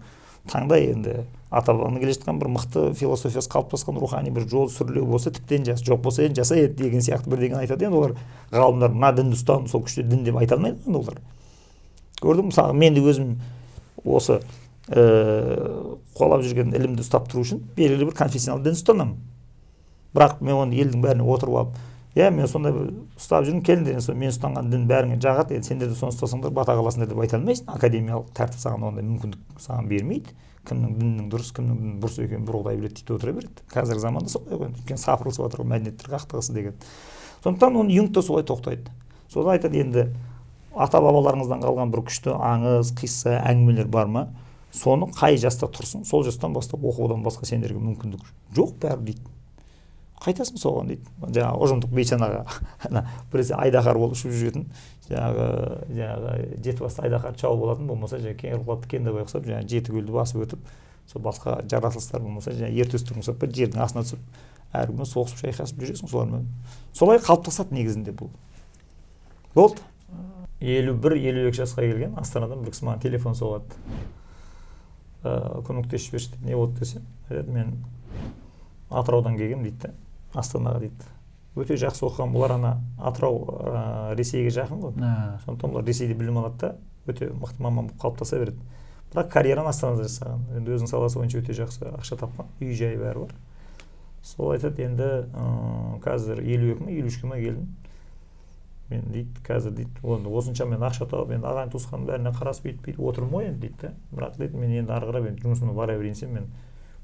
таңда. Енді ата бабадан келе жатқан бір мықты философиясы қалыптасқан рухани бір жол сүрлеу болса тіптен жас, жоқ болса енді жаса еді деген сияқты бірдеңені айтады. Енді олар ғалымдар мына дінді ұстан, сол күшті дін деп айта алмайды енді олар. Көрдің, мысалы, мен де өзім осы қуалап жүрген ілімді ұстап тұру үшін белгілі бір конфессионал дін ұстанамын. Бірақ мен оны елдің бәріне отырып алып, иә, мен сондай бір ұстап жүрмін, келіңдер, енді сол мен ұстанған дін бәріңе жағады, енді сендер де соны ұстасаңдар бата қаласыңдар деп айта алмайсың. Академиялық тәртіп саған ондай мүмкіндік саған бермейді. Кімнің дінінің дұрыс, кімнің дінінің бұрыс екенін бір құдай біледі дейді, отыра береді. Қазіргі заманда солай ғой, үлкен сапырылысып жатыр ғой мәдениеттер қақтығысы деген. Сондықтан оны Юнг та солай тоқтайды. Содан айтады, енді ата бабаларыңыздан қалған бір күшті аңыз, қисса, әңгімелер бар ма, соны қай жаста тұрсың, сол жастан бастап оқудан басқа сендерге мүмкіндік жоқ бәрі дейді. Қайтасың соған дейді, жаңағы ұжымдық бейсанаға. Ана біресе айдаһар болып ұшып жүретін, жаңағы жеті басты айдаһар шауып болатын, болмаса жаңағы Кеңгір Кендебай ұқсап жаңағы жеті көлді басып өтіп, сол басқа жаратылыстар, болмаса жаңағы ер төстік ұқсап па жердің астына түсіп әркіммен соғысып шайқасып жүресің солармен. Солай қалыптасады негізінде бұл. Болды. 51-52 жасқа келген Астанадан бір кісі маған телефон соғады, көмектесіп жіберші деп. Не болды десем, айтады, мен Атыраудан келгенмін дейді да, Астанаға дейді. Өте жақсы оқыған бұлар, ана Атырау Ресейге жақын ғой, сондықтан бұлар Ресейде білім алады да, өте мықты маман болып қалыптаса береді. Бірақ карьераны Астанада жасаған, енді өзінің саласы бойынша өте жақсы ақша тапқан, үй жайы бәрі бар. Сол айтады, енді қазір 52 ма, 53-ке ма келдім мен дейді, қазір дейді, енді осынша мен ақша тауып, енді ағайын туысқанның бәріне қарасып бүйтіп бүйтіп отырмын ғой енді дейді да. Бірақ дейді, мен енді ары қарай енді жұмысыма бара берейін десем, мен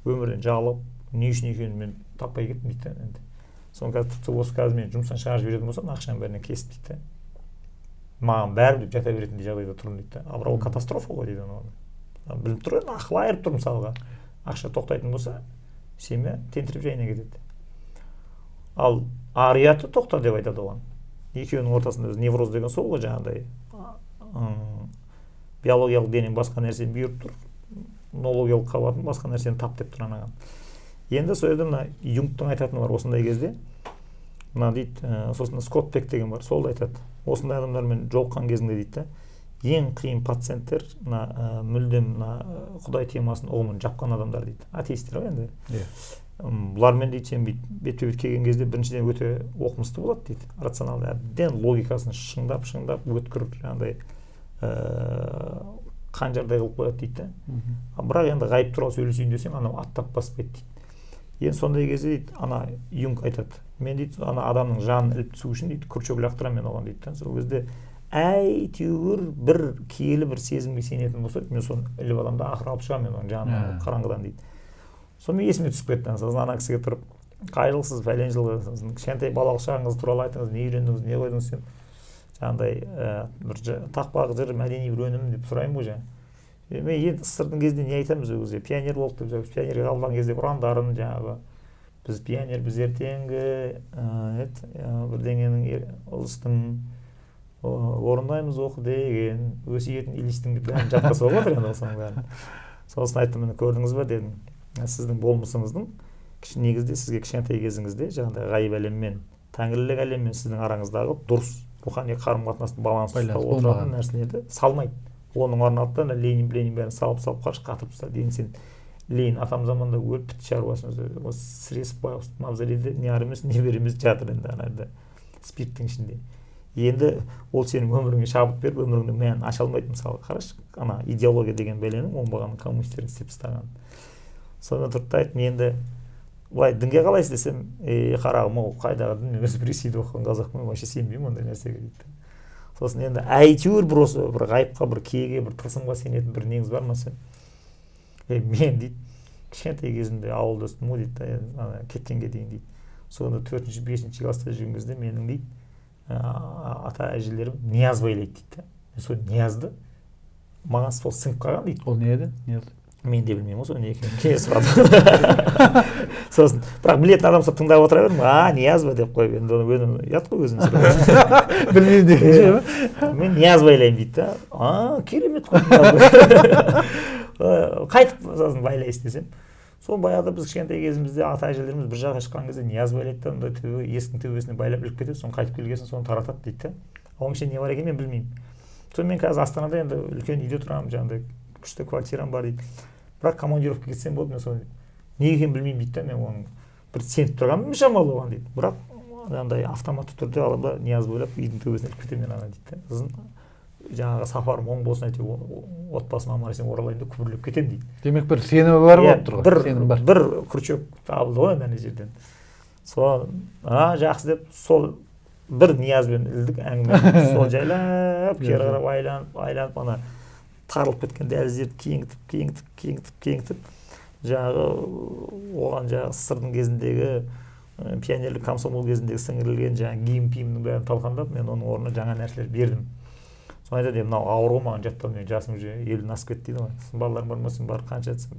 өмірден жалығып, не үшін екенін мен таппай кеттім дейді да. Енді соны қазір тіпті осы қазір мен жұмыстан шығарып жіберетін болсам, ақшаның бәрінен кесіп дейді да, маған бәрі деп жата беретіндей жағдайда тұрмын дейді да. Ал бірақ ол катастрофа ғой дейді. Оны біліп тұр енді, ақыл айырып тұр. Мысалға, ақша тоқтайтын болса, семья тентіреп жайына кетеді. Ал ар ұяты тоқта деп айтады оған. Екеуінің ортасында өзі невроз деген сол ғой, жаңағыдай биологиялық денең басқа нәрсені бұйырып тұр, ноологиялық қабатын басқа нәрсені тап деп тұр анаған. Енді сол жерде мына Юнгтың айтатыны бар осындай кезде, мына дейді, сосын Скотт Пек деген бар, сол да айтады. Осындай адамдармен жолыққан кезіңде дейді да, ең қиын пациенттер мына мүлдем мына құдай темасын ұғымын жапқан адамдар дейді, атеисттер ғой енді. Иә. Бұлармен дейді сен бүйтіп бетпе бет келген кезде біріншіден өте оқымысты болады дейді, рационалды, әбден логикасын шыңдап шыңдап өткір жаңағыдай қанжардай қылып қояды дейді да. Бірақ енді ғайып туралы сөйлесейін десең, анау аттап баспайды дейді. Енді сондай кезде дейді ана Юнг айтады, мен дейді ана адамның жанын іліп түсу үшін дейді крючок лақтырамын мен оған дейді да. Сол кезде әйтеуір бір киелі бір сезімге сенетін болса, мен соны іліп аламын да ақыры алып шығамын мен оның жанын қараңғыдан дейді. Сонымен есіме түсіп кетті. Сосын ана кісіге тұрып, қай жылсыз, пәлен жылғы, сосын кішкентай балалық шағыңыз туралы айтыңыз, не үйрендіңіз, не қойдыңыз десем, жаңағыдай бір тақпақ жыр, мәдени бір өнім деп сұраймын ғой жаңа. Мен енді СССР-дің кезінде не айтамыз ол кезде, пионер болдық деп, пионерге қабылданған кезде ұрандарын жаңағы, біз пионер, біз ертеңгі бірдеңенің ұлыстың орындаймыз оқы деген өсиетін Ильичтің деп бәрін жатқа соғып отыр енді осының бәрін. Сосын айттым, міне көрдіңіз ба дедім, сіздің болмысыңыздың негізде сізге кішкентай кезіңізде жаңағыдай ғайып әлеммен, тәңірлік әлеммен сіздің араңыздағы дұрыс рухани қарым-қатынастың балансын Байланыс ұстап отыратын болмаған. нәрселерді салмайды. Оның орнына алды да Ленин, Ленин бәрін салып салып қаршы қатырып тастады. Енді сен Ленин атам заманда өліп бітті шаруасын, осы сіресіп байғұс мавзолейде не ары емес не бері емес жатыр енді ана жерде спирттің ішінде. Енді ол сенің өміріңе шабыт беріп өміріңнің мәнін аша алмайды. Мысалы қарашы, ана идеология деген бәленің оңбаған коммунистердің істеп тастағанын. Сонымен тұрды да айттым, енді былай дінге қалайсыз десем, қарағым ау, қайдағы дін, мен өзім Ресейде оқыған қазақпын, вообще сенбеймін ондай нәрсеге дейді. Сосын енді әйтеуір бір осы бір ғайыпқа, бір киеге, бір тылсымға сенетін бір неңіз бар ма десем, мен дейді кішкентай кезімде ауылда өстім ғой дейді, ана кеткенге дейін дейді. Сонда 4-ші, 5-ші класста жүрген кезде менің дейді ата әжелерім нияз байлайды дейді. Мен сол ниязды маған сол сіңіп қалған дейді. Ол не еді? Нияз? Мен де білмеймін ғой сол не екенін. Кейін сұрадым. Сосын бірақ білетін адам болса тыңдап отыра бердім. А, нияз ба деп қойып, енді оны өзім ұят қой өзім сұрап. Білмеймін деген ше ма? Мен нияз байлаймын дейді да. А, керемет қой. Қайтып сосын байлайсыз десем, сол баяғыда біз кішкентай кезімізде ата әжелеріміз бір жаққа шыққан кезде нияз байлайды да, мындай төбе, есіктің төбесіне байлап іліп кетеді, соны қайтып келген соң соны таратады дейді да. Оның ішінде не бар екенін мен білмеймін. Сонымен мен қазір Астанада енді үлкен үйде тұрамын, жаңағыдай күшті квартирам бар дейді. Бірақ командировкаға кетсем болды, мен соны не екенін білмеймін дейді да, мен оның бір сеніп тұрғанмын шамалы оған дейді. Бірақ жаңағыдай автоматты түрде аламын да нияз байлап үйдің төбесіне іліп кетемін мен ана дейді да. Сосын жаңағы сапарым оң болсын әйтеуір отбасым аман есен оралайын деп күбірлеп кетемін дейді. Демек бір сенімі бар болып тұр ғой. Сенім бар. Бір крючок табылды ғой енді ана жерден. Сол, жақсы деп сол бір ниязбен ілдік әңгімені. Сол жайлап кері қарап айланып, айланып ана тарылып кеткен дәліздерді кеңітіп, кеңітіп, кеңітіп, кеңітіп жаңағы оған жаңағы СССР-дің кезіндегі пионерлік комсомол кезіндегі сіңірілген жаңағы гимн пимнің бәрін талқандап мен оның орнына жаңа нәрселер бердім. Соны айтады, мынау ауыр ғой маған жаттау, мен жасым уже 50-ден асып кетті дейді ғой. Сосын балаларың бар ма, сен бар, қанша десем,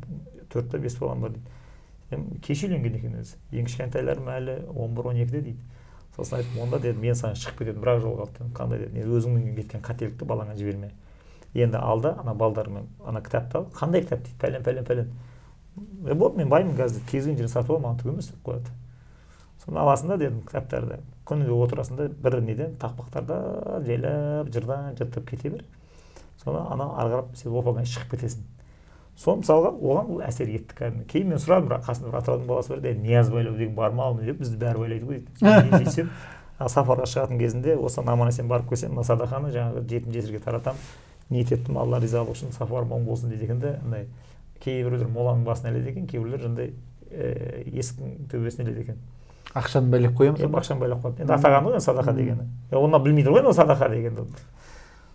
4 па 5 балам бар дейді. Кеш үйленген екен өзі. Ең кішкентайларым әлі 11-12-де дейді. Сосын айттым, онда дедім, мен саған шығып кететін бір ақ жол қалды дедім. Қандай дедім, енді өзіңнің кеткен қателікті балаңа жіберме. Енді алда ана балдармен ана кітапты ал, қандай кітап дейді, пәлен, пәлен, пәлен. Болды, мен баймын қазір, кез келген жерден сатып ал, маған түк емес деп қояды. Соны аласың да дедім кітаптарды. Күніге отырасың да бір неден тақпақтарда жайлап жырдан жаттап кете бер. Соны ана ары қарап сен оп-оңай шығып кетесің. Сол мысалға оған бұл әсер етті кәдімгі. Кейін мен сұрадым, бірақ қасымда бір Атыраудың баласы бар еді, нияз байлау деген бар ма деп бізді бәрі байлайды ғой дейді. Мен сөйтсем, сапарға шығатын кезінде осыдан аман есен барып келсем, мына садақаны жаңағы жетім жесірге таратамын, ниет еттім, Алла ризалығы үшін сапарым оң болсын дейді екен де, андай кейбіреулер моланың басына іледі екен, кейбіреулер жаңағыдай есіктің төбесіне іледі екен. Ақшаны байлап қоямыз ба? Ақшаны байлап қояды. Енді атаған ғой садақа дегені. Онан білмейді ғой садақа дегенді.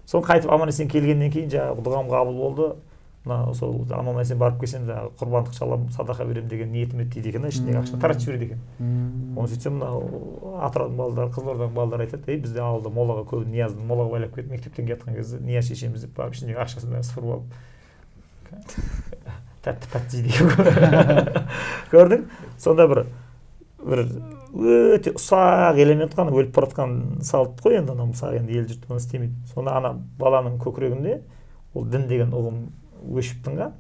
Соны қайтып аман есен келгеннен кейін жаңағы дұғам қабыл болды. Мына сол аман есен барып келсем жаңағы құрбандық шаламын, садақа беремін деген ниетім еді дейді екен, ішіндегі ақшаны таратып жібереді екен. Оны сөйтсем мына Атыраудың балдары, Қызылорданың балдары айтады, ей бізде ауылда молаға көбі ниязды молаға байлап кетіп мектептен келе жатқан кезде нияз шешеміз деп барып ішіндегі ақшасын бәрін сыпырып алып тәтті тәтті жейді екен. Көрдің? Сонда бір Өте ұсақ элемент қана өліп бара жатқан салт қой енді анау, мысалы, енді ел жұрт оны істемейді. Сонда ана баланың көкірегінде ол дін деген ұғым өшіп тынған,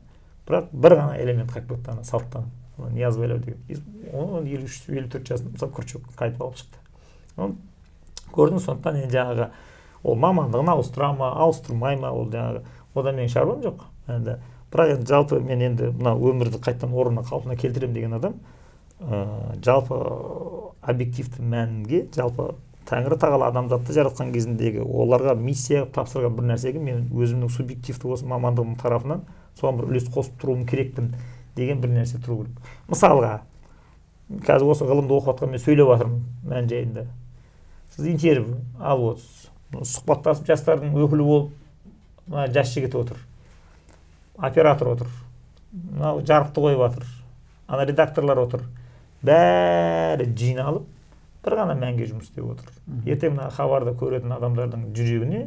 бірақ бір ғана элемент қалып кетті ана салттан, ана нияз байлау деген. Оны 53-54 жасында, мысалы, Крючок қайтып алып шықты. Оны көрдіңіз. Сондықтан енді жаңағы ол мамандығын ауыстыра ма, ауыстырмай ма, ол жаңағы одан менің шаруам жоқ енді. Бірақ енді жалпы мен енді мына өмірді қайтадан орнына, қалпына келтіремін деген адам жалпы объективті мәнге, жалпы Тәңірі тағала адамзатты жаратқан кезіндегі оларға миссия қылып тапсырған бір нәрсеге мен өзімнің субъективті осы мамандығым тарапынан соған бір үлес қосып тұруым керекпін деген бір нәрсе тұру керек. Мысалға, қазір осы ғылымды оқып жатқан мен сөйлеп жатырмын мән жайында, сіз интервью алып отырсыз, сұхбаттасып, жастардың өкілі болып мына жас жігіт отыр, оператор отыр, мынау жарықты қойып жатыр, ана редакторлар отыр, бәрі жиналып бір ғана мәнге жұмыс істеп отыр. Ертең мына хабарды көретін адамдардың жүрегіне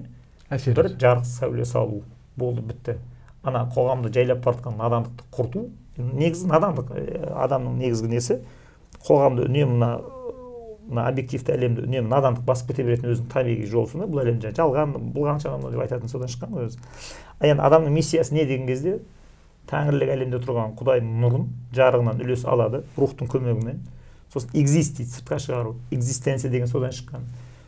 әсер бір жарық сәуле салу болды, бітті. Ана қоғамды жайлап бара жатқан надандықты құрту. Негізі надандық, адамның негізгі несі, қоғамды үнемі мына объективті әлемді үнемі надандық басып кете беретін өзінің табиғи жолы сондай. Бұл әлем жалған, бұлғанша анау деп айтатын содан шыққан ғой өзі. А енді адамның миссиясы не деген кезде, тәңірлік әлемде тұрған Құдайдың нұрын, жарығынан үлес алады рухтың көмегімен, сосын экзист дейді, сыртқа шығару, экзистенция деген содан шыққан.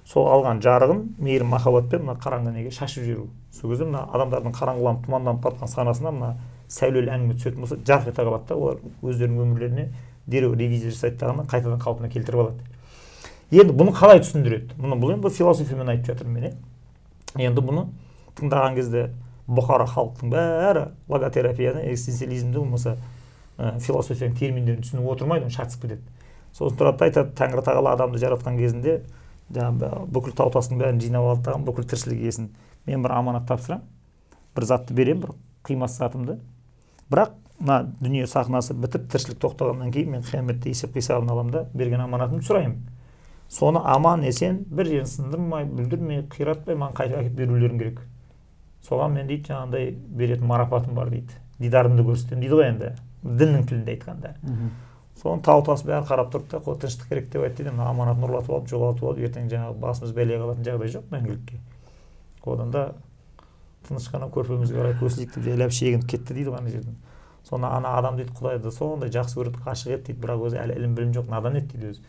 Сол алған жарығын мейірім, махаббатпен мына қараңғы неге шашып жіберу. Сол кезде мына адамдардың қараңғыланып, тұманданып бара жатқан санасына мына сәулелі әңгіме түсетін болса, жарқ ете қалады да, олар өздерінің өмірлеріне дереу ревизия жасайды дағы, қайтадан қалпына келтіріп алады. Енді бұны қалай түсіндіреді мұны? Бұл енді философиямен айтып жатырмын мен, иә. Енді бұны тыңдаған кезде бұқара халықтың бәрі логотерапияны, экзистенциализмді, болмаса философияның терминдерін түсініп отырмайды, оны шатысып кетеді. Сосын тұрады да айтады: Тәңір тағала адамды жаратқан кезінде жаңағы бүкіл тау тастың бәрін жинап алды дағы, бүкіл тіршілік иесін, мен бір аманат тапсырамын, бір затты беремін, бір қимас затымды, бірақ мына дүние сахнасы бітіп, тіршілік тоқтағаннан кейін мен қияметте есеп қисабын аламын да, берген аманатымды сұраймын. Соны аман есен бір жерін сындырмай, бүлдірмей, қиратпай маған қайтып әкеліп берулерің керек. Соған мен, дейді, жаңағындай беретін марапатым бар, дейді, дидарымды көрсетемін, дейді ғой енді діннің тілінде айтқанда. Соны тау тас бәрі қарап тұрды да, тыныштық керек деп айтты, дейді. Мына аманатын ұрлатып алып, жоғалтып алып, ертең жаңағы басымыз бәлеге қалатын жағдай жоқ мәңгілікке, одан да тыныш қана көрпемізге қарай көсілейік деп, жайлап шегініп кетті, дейді ғой, ана жерден. Соны ана адам, дейді, Құдайды сондай жақсы көреді, ғашық еді, дейді, бірақ өзі әлі ілім білім жоқ, надан еді, дейді өзі.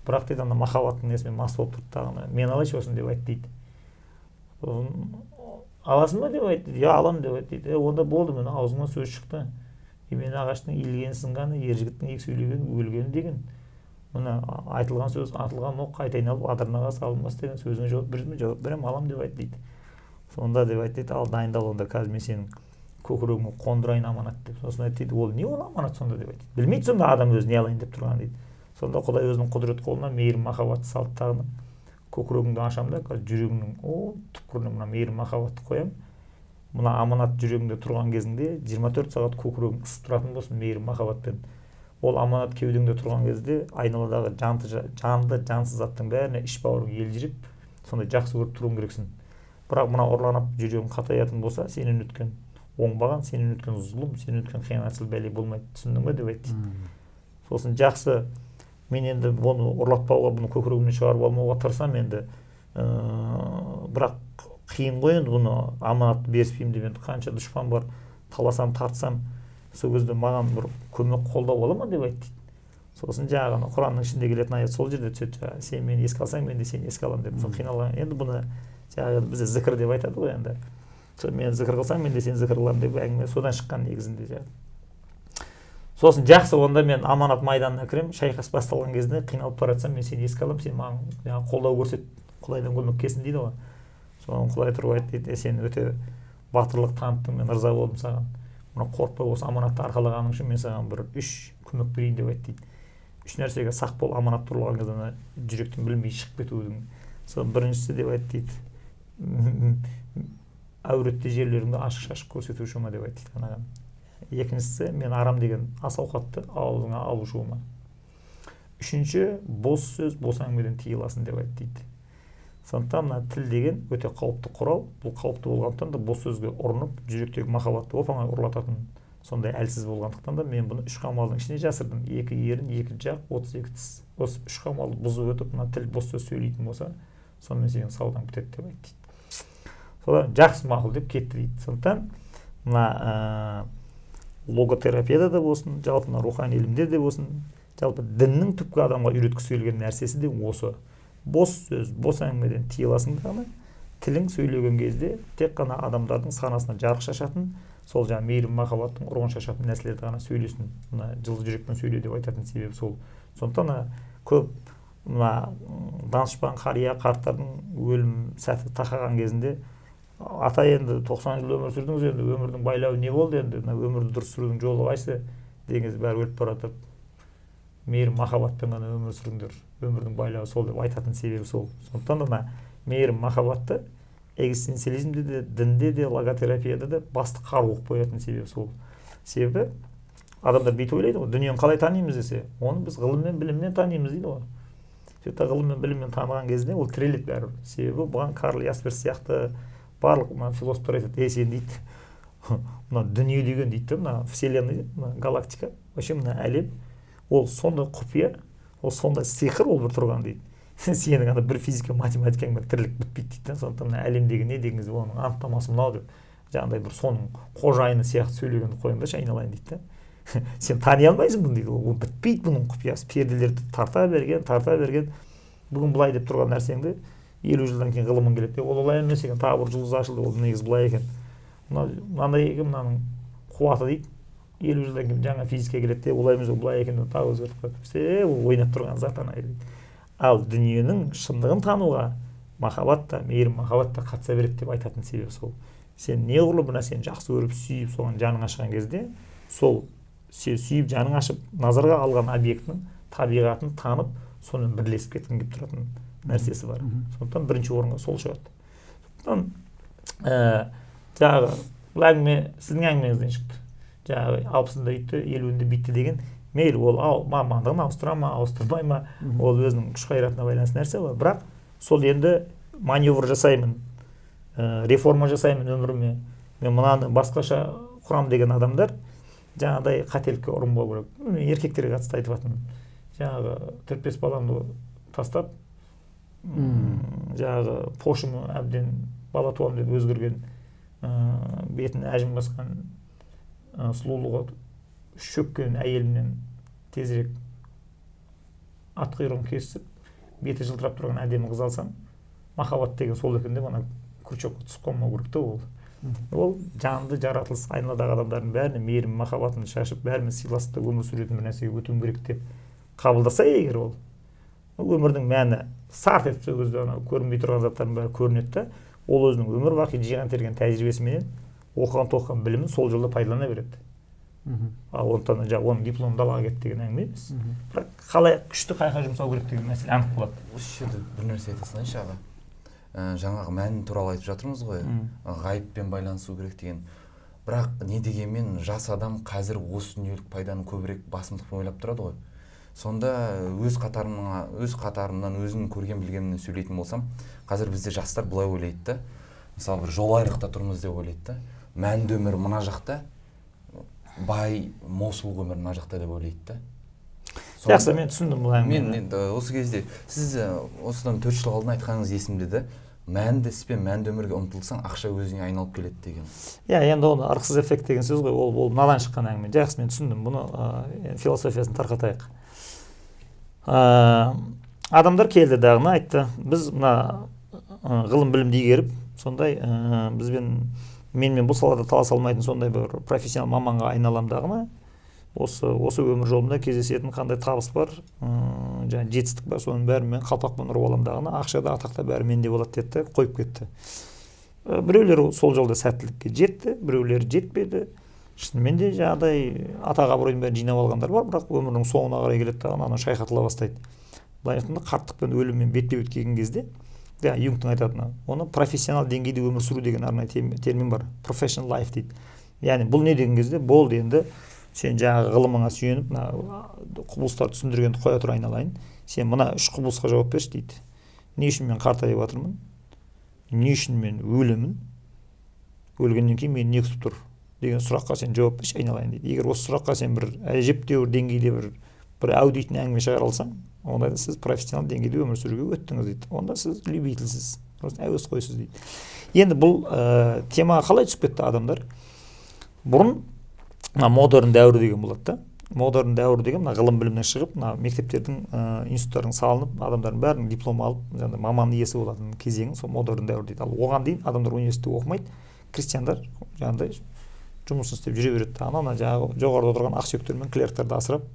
Бірақ, дейді, ана махаббаттың несімен мас болып тұрды дағы, мен алайыншы осыны деп айтты, дейді. Сосын аласың ба деп айтты. Иә, аламын деп айтты, дейді. Онда болды, міне, аузыңнан сөз шықты. Емен ағаштың иілгені сынғаны, ер жігіттің екі сөйлегені өлгені деген. Мына айтылған сөз атылған оқ, қайта айналып адырнаға салынбас деген сөзіңе жауап бересің бе? Жауап беремін, аламын деп айтты, дейді. Сонда деп айтты, дейді, ал дайындал онда, қазір мен сенің көкірегіңе қондырайын аманат деп. Сосын айтты, дейді, ол не, ол аманат сонда деп айтты. Білмейді сонда адам өзі не алайын деп тұрғанын, дейді. Сонда Құдай өзінің құдірет қолына мейірім, махаббатты салды дағы, көкірегіңді ашамын да, қазір жүрегіңнің түпкіріне мына мейірім, махаббатты қоямын. Мына аманат жүрегіңде тұрған кезіңде 24 сағат көкірегің ысып тұратын болсын мейірім, махаббатпен. Ол аманат кеудеңде тұрған кезде айналадағы жанды, жансыз заттың бәріне іш бауырың елжіреп, сондай жақсы көріп тұруың керексің. Бірақ мына ұрланып, жүрегің қатаятын болса, сенен өткен оңбаған, сенен өткен зұлым, сенен өткен қиянатшыл бәле болмайды, түсіндің ба деп айтты, дейді. Сосын жақсы, мен енді бұны ұрлатпауға, бұны көкірегімнен шығарып алмауға тырысамын енді, бірақ қиын ғой енді, бұны аманатты беріспеймін деп енді қанша дұшпан бар, таласам, тартсам, сол кезде маған бір көмек, қолдау бола ма деп айтты, дейді. Сосын жаңағы ана Құранның ішінде келетін аят сол жерде түседі, жаңағы сен мені еске алсаң, мен де сені еске аламын деп. Сол қиналған енді бұны жаңағы бізде зікір деп айтады ғой енді, сол мені зікір қылсаң, мен де сені зікір қыламын деп әңгіме содан шыққан негізінде жаңағы. Сосын жақсы, онда мен аманат майданына кіремін, шайқас басталған кезде қиналып бара жатсам, мен сені еске аламын, сен маған жаңағы қолдау көрсет, Құдайдан көмек келсін, дейді ғой. Соны Құдай тұрып айтты, дейді: Сен өте батырлық таныттың, мен ырза болдым саған. Мына қорықпай осы аманатты арқалағаның үшін мен саған бір үш көмек берейін деп айтты, дейді. Үш нәрсеге сақ бол аманат ұрлаған кезде, ана жүректен білінбей шығып кетудің. Сол біріншісі, деп айтты, дейді, әуретті жерлеріңді ашық шашық көрсетуші ма деп айтты, дейді анаған. Екіншісі, мен арам деген ас ауқатты аузыңа алушы болма. Үшінші, бос сөз, бос әңгімеден тыйыласың деп айтты, дейді. Сондықтан мына тіл деген өте қауіпті құрал. Бұл қауіпті болғандықтан да бос сөзге ұрынып, жүректегі махаббатты оп оңай ұрлататын Сондай әлсіз болғандықтан да мен бұны үш қамалдың ішіне жасырдым. 2 ерін, 2 жақ, 32 тіс. Осы үш қамалды бұзып өтіп, мына тіл бос сөз сөйлейтін болса, сонымен сенің саудаң бітеді деп айтты дейді. Содан жақсы, мақұл деп кетті дейді. Сондықтан мына логотерапияда да болсын, жалпы мына рухани ілімде де болсын, жалпы діннің түпкі адамға үйреткісі келген нәрсесі де осы. Бос сөз, бос әңгімеден тыйыласың дағы, тілің сөйлеген кезде тек қана адамдардың санасына жарық шашатын, сол жаңағы мейірім махаббаттың ұрығын шашатын нәрселерді ғана сөйлесін. Мына жылы жүрекпен сөйле деп айтатын себебі сол. Сондықтан көп мына данышпан қария қарттардың өлім сәті тақаған кезінде, ата енді 90 жыл өмір сүрдіңіз, енді өмірдің байлауы не болды, енді мына өмірді дұрыс сүрудің жолы қайсы деген кезде бәрі өліп бара жатып, мейірім махаббатпен ғана өмір сүріңдер, өмірдің байлауы сол деп айтатын себебі сол. Сондықтан да мына мейірім махаббатты экзистенциализмде де, дінде де, логотерапияда да басты қару қылып қоятын себебі сол. Себебі адамдар бүйтіп ойлайды ғой, дүниені қалай танимыз десе, оны біз ғылыммен, біліммен танимыз дейді ғой. Сөйтіп ғылым мен біліммен таныған кезде ол тіреледі бәрібір. Себебі бұған Карл Ясперс сияқты барлық мына философтар айтады, ей сен дейді, мына дүние деген дейді, мына вселенная, мына галактика, вообще мына әлем, ол сондай құпия, ол сондай сиқыр, ол бір тұрған дейді. Сенің ана бір физика математикаңмен тірлік бітпейді дейді да. Сондықтан мына әлемдегі не деген кезде оның анықтамасы мынау деп, жаңағыдай бір соның қожайыны сияқты сөйлегенді қойыңдаршы айналайын дейді да. Сен тани алмайсың бұны дейді, ол бітпейді бұның құпиясы. Перделерді тарта берген, тарта берген, бүгін былай деп тұрған нәрсеңді 50 жылдан кейін ғылымың келеді, ол олай емес екен, тағы бір жұлдыз ашылды, ол негізі былай екен, мынау мынандай екен мынаның қуаты дейді. 50 жылдан кейін жаңа физика келеді де, олай емес, ол былай екен деп тағы өзгертіп қояды. Ол ойнап тұрған зат ана дейді. Ал дүниенің шындығын тануға махаббат та, мейірім махаббат та қатыса береді деп айтатын себебі сол. Сен неғұрлым бір нәрсені жақсы көріп, сүйіп, соған жаның ашқан кезде, сол сен сүйіп, жаның ашып, назарға алған объектінің табиғатын танып, сонымен бірлесіп кеткің келіп тұратын нәрсесі бар. Сондықтан бірінші орынға сол шығады. Сондықтан жаңағы бұл әңгіме сіздің әңгімеңізден шықты. Жаңағы 60-ында үйтті, 50-інде бүйтті деген, мейлі ол мамандығын ауыстыра ма, ауыстырмай ма, ол өзінің күш қайратына байланысты нәрсе ғой. Бірақ сол енді маневр жасаймын, реформа жасаймын өміріме, мен мынаны басқаша құрам деген адамдар жаңағыдай қателікке ұрынбау керек. Мен еркектерге қатысты айтып жатырмын. Жаңағы 4-5 баламды тастап, жаңағы пошымы әбден бала туамын деп өзгерген, бетін әжім басқан, сұлулығы шөккен әйелімнен тезірек ат құйрығын кесіп, беті жылтырап тұрған әдемі қыз алсам, махаббат деген сол екен деп ана крючокқа түсіп қалмау керек та. Ол жанды жаратылыс, айналадағы адамдардың бәріне мейірім махаббатын шашып, бәрімен сыйластықта өмір сүретін бір нәрсеге өтуім керек деп қабылдаса егер, ол өмірдің мәні сарт етіп сол кезде анау көрінбей тұрған заттардың бәрі көрінеді да, ол өзінің өмір бақи жиған терген тәжірибесіменен, оқыған тоқыған білімін сол жолда пайдалана береді. Ал ондықтан жаңағы оның дипломы далаға кетті деген әңгіме емес, бірақ қалай күшті қай жаққа жұмсау керек деген мәселе анық болады. Осы жерде бір нәрсе айта салайыншы, аға. Жаңағы мән туралы айтып жатырмыз ғой, ғайыппен байланысу керек деген. Бірақ не дегенмен жас адам қазір осы дүниелік пайданы көбірек басымдықпен ойлап тұрады ғой. Сонда өз қатарымнан, өзімнің көрген білгенімнен сөйлейтін болсам, қазір бізде жастар былай ойлайды да, мысалы бір жол айрықта тұрмыз деп ойлайды да, мәнді өмір мына жақта, бай молшылық өмір мына жақта деп ойлайды да. Жақсы, мен түсіндім бұл әңгімені. Мен енді осы кезде сіз осыдан 4 жыл алдын айтқаныңыз есімде да, мәнді іспен мәнді өмірге ұмтылсаң, ақша өзіңе айналып келеді деген. Иә, енді оны ырықсыз эффект деген сөз ғой, ол мынадан шыққан әңгіме. Жақсы, мен түсіндім бұны, философиясын тарқатайық. Адамдар келді дағыны айтты, біз мына ғылым білімді игеріп, сондай бізбен менімен бұл салада таласа алмайтын сондай бір профессионал маманға айналам дағыны, осы өмір жолымда кездесетін қандай табыс бар, жаңа жетістік бар, соның бәрін мен қалпақпен ұрып аламын дағыны, ақша да, атақ та бәрі менде болады деді де қойып кетті. Біреулер сол жолда сәттілікке жетті, біреулер жетпеді. Шынымен де жаңағыдай атақ абыройдың бәрін жинап алғандар бар, бірақ өмірінің соңына қарай келеді дағы анау шайқатыла бастайды. Былай айтқанда, қарттық пен өліммен бетпе бет келген кезде, жаңа Юнгтың айтатыны, оны профессионал деңгейде өмір сүру деген арнайы термин бар, professional life дейді. Яғни бұл не деген кезде, болды енді сен жаңағы ғылымыңа сүйеніп мына құбылыстарды түсіндіргенді қоя тұр айналайын, сен мына үш құбылысқа жауап берші дейді. Не үшін мен қартайып жатырмын, не үшін мен өлемін, өлгеннен кейін мені не күтіп тұр? Деген сұраққа сен жауап берші, айналайын, дейді. Егер осы сұраққа сен бір әжептәуір деңгейде бір әу дейтін әңгіме шығара алсаң, онда сіз профессионал деңгейде өмір сүруге өттіңіз, дейді. Онда сіз любительсіз, просто әуесқойсыз, дейді. Енді бұл темаға қалай түсіп кетті адамдар? Бұрын мына модерн дәуірі деген болады да. Модерн дәуір деген мына ғылым білімнен шығып, мына мектептердің, институттардың салынып, адамдардың бәрінің диплом алып, жаңағыдай маман иесі болатын кезең, сол модерн дәуір дейді. Ал оған дейін адамдар университетте оқымайды, крестьяндар жаңағыдай жұмысын істеп жүре береді. Ана жаңағы жоғарыда отырған ақсүйектер мен клерктерді асырап,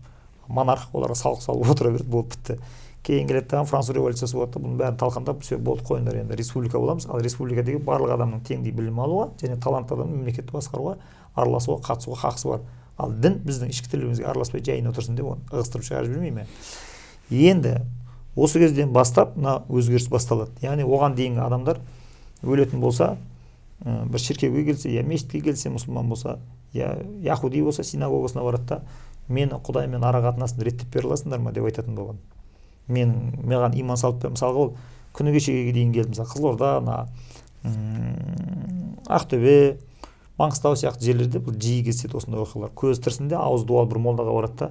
монарх оларға салық салып отыра береді, болып бітті. Кейін келеді дағы, Француз революциясы болады да, бұның бәрін талқандап, все, болды, қойыңдар, енді республика боламыз. Ал республика деген барлық адамның теңдей білім алуға және талантты адамның мемлекетті басқаруға, араласуға, қатысуға хақысы бар. Ал дін біздің ішкі тірлігімізге араласпай, жайына отырсын деп, оны ығыстырып шығарып жібермей ме? Енді осы кезден бастап мына өзгеріс басталады. Яғни оған дейінгі адамдар өлетін болса, бір шіркеуге келсе, я мешітке келсе, мұсылман болса, я яхуди болса, синагогасына барады да, мені Құдаймен ара қатынасын реттеп бере аласыңдар ма деп айтатын болған. Менің маған иман салып бер. Мысалға, ол күні кешеге дейін келді, мысалы, Қызылорда, мына Ақтөбе, Маңғыстау сияқты жерлерде бұл жиі кездеседі осындай оқиғалар. Көзі тірісінде ауызы дуалы бір молдаға барады да,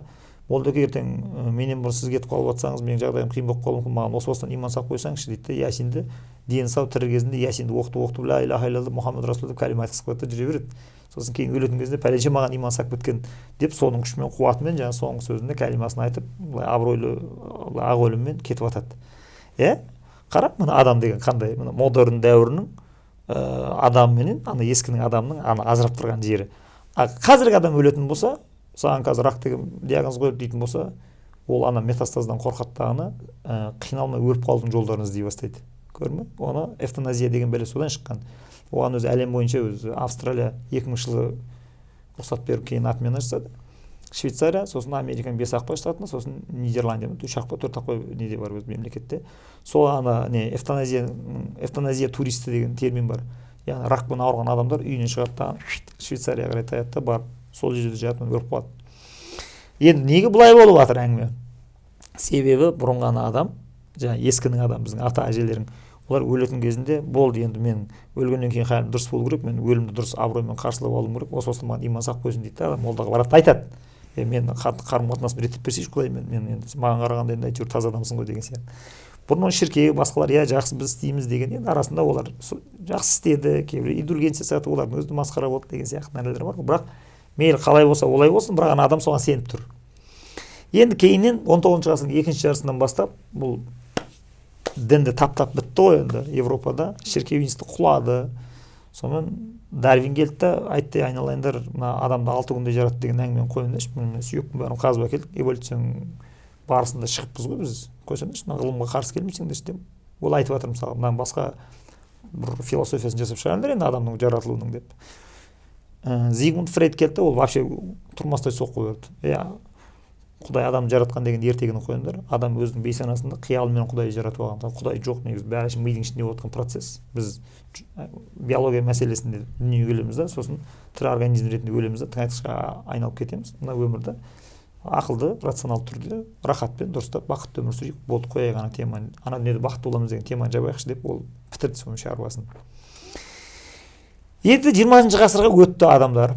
молдаке, ертең менен бұрын сіз кетіп қалып жатсаңыз, менің жағдайым қиын болып қалуы мүмкін, маған осы бастан иман салып қойсаңызшы, дейді да. Ясинді дені сау тірі кезінде ясинді оқытып оқытып, ля иляха иллалла Мұхаммед расул деп кәлима айтқызып қояды да, жүре береді. Сосын кейін өлетін кезінде пәленше маған иман салып кеткен деп, соның күшімен, қуатымен жаңағы соңғы сөзінде кәлимасын айтып, былай абыройлы, былай ақ өліммен кетіп жатады. Иә, қара, мына адам деген қандай, мына модерн дәуірінің адамы менен ана ескінің адамының ана ажырап тұрған жері. А қазіргі адам өлетін болса, саған қазір рак деген диагноз қойып дейтін болса, ол ана метастаздан қорқады дағыны, қиналмай өліп қалудың жолдарын іздей бастайды. Көрдің бе? Оны эвтаназия деген бәле содан шыққан. Оған өзі әлем бойынша өзі Австралия 2000 жылы рұқсат беріп, кейін отмена жасады, Швейцария, сосын Американың бес ақ па штатында, сосын Нидерландия ма, үш ақ па, төрт ақ па, неде бар өзі мемлекетте. Сол ана не, эвтаназия, эвтаназия туристі деген термин бар. Яғни ракпен ауырған адамдар үйінен шығады да, Швейцарияға қарай таяды да, барып сол жерде жатып өліп қалады. Енді неге бұлай болып жатыр әңгіме? Себебі бұрынғы ана адам, жаңағы ескінің адам, біздің ата әжелерің, олар өлетін кезінде: болды, енді мен өлгеннен кейін халім дұрыс болу керек, мен өлімді дұрыс абыроймен қарсылап алуым керек, осы осыдан маған иман салып қойсын, дейді да. Адам молдаға барады да айтады: е, мен қарым қатынасымды реттеп берсейші, құдай, мен енді маған қарағанда енді әйтеуір таза адамсың ғой деген сияқты. Бұрын оны шіркеу, басқалар, иә, жақсы, біз істейміз деген. Енді арасында олар жақсы істеді, кейбір индульгенция сияқты, олардың өзі де масқара болды деген сияқты нәрселер бар ғой. Бірақ мейлі, қалай болса олай болсын, бірақ ана адам соған сеніп тұр. Енді кейіннен 19-ғасырдың екінші жартысынан бастап бұл дінді таптап бітті ғой енді Европада, шіркеу институты құлады. Сонымен Дарвин келді да айтты: айналайындар, мына адамды 6 күнде жаратты деген әңгімені қойыңдаршы, міне, сүйектің бәрін қазып әкелдік, эволюцияның барысында шығыппыз ғой біз, қойсаңдаршы, мына ғылымға қарсы келмесеңдерші деп ол айтып жатыр. Мысалы, мынаның басқа бір философиясын жасап шығарыңдар енді адамның жаратылуының деп. Зигмунд Фрейд келді да, ол вообще тұрмастай соққы берді: иә, Құдай адамды жаратқан деген ертегіні қойыңдар, адам өзінің бейсанасында қиялымен Құдайды жаратып алған, Құдай жоқ, негізі бәрі мидың ішінде болып жатқан процесс. Біз биология мәселесінде дүниеге келеміз да, сосын тірі организм ретінде өлеміз да, тыңайтқышқа айналып кетеміз. Мына өмірді ақылды, рационалды түрде, рахатпен, дұрыстап, бақытты өмір сүрейік, болды, қояйық ана теманы, ана дүниеде бақытты боламыз деген теманы жабайықшы деп, ол бітірді соның шаруасын. Енді 20-ғасырға өтті. Адамдар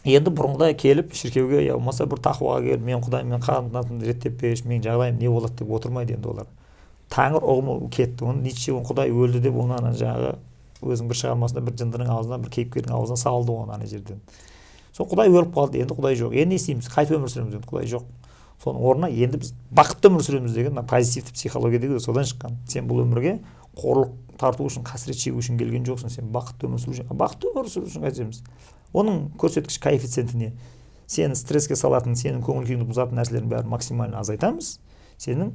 енді бұрынғыдай келіп шіркеуге, я болмаса бір тақуаға келіп, мен Құдаймен қарым қатынасымды реттеп берші, менің жағдайым не болады деп отырмайды енді. Олар тәңір ұғымы кетті. Оны Ницше, оны Құдай өлді деп, оны ана жаңағы өзінің бір шығармасында бір жындының аузына, бір кейіпкердің аузына салды оны ана жерден. Сол Құдай өліп қалды, енді Құдай жоқ, енді не істейміз, қайтып өмір сүреміз? Енді Құдай жоқ, соның орнына енді біз бақытты өмір сүреміз деген мына позитивті психология деген содан шыққан. Сен бұл өмірге қорлық тарту үшін, қасірет шегу үшін келген жоқсың, сен бақытты өмір сүру үшін. Бақытты өмір сүру үшін қайтеміз? Оның көрсеткіш коэффициенті не? Сені стресске салатын, сенің көңіл күйіңді бұзатын нәрселердің бәрін максимально азайтамыз, сенің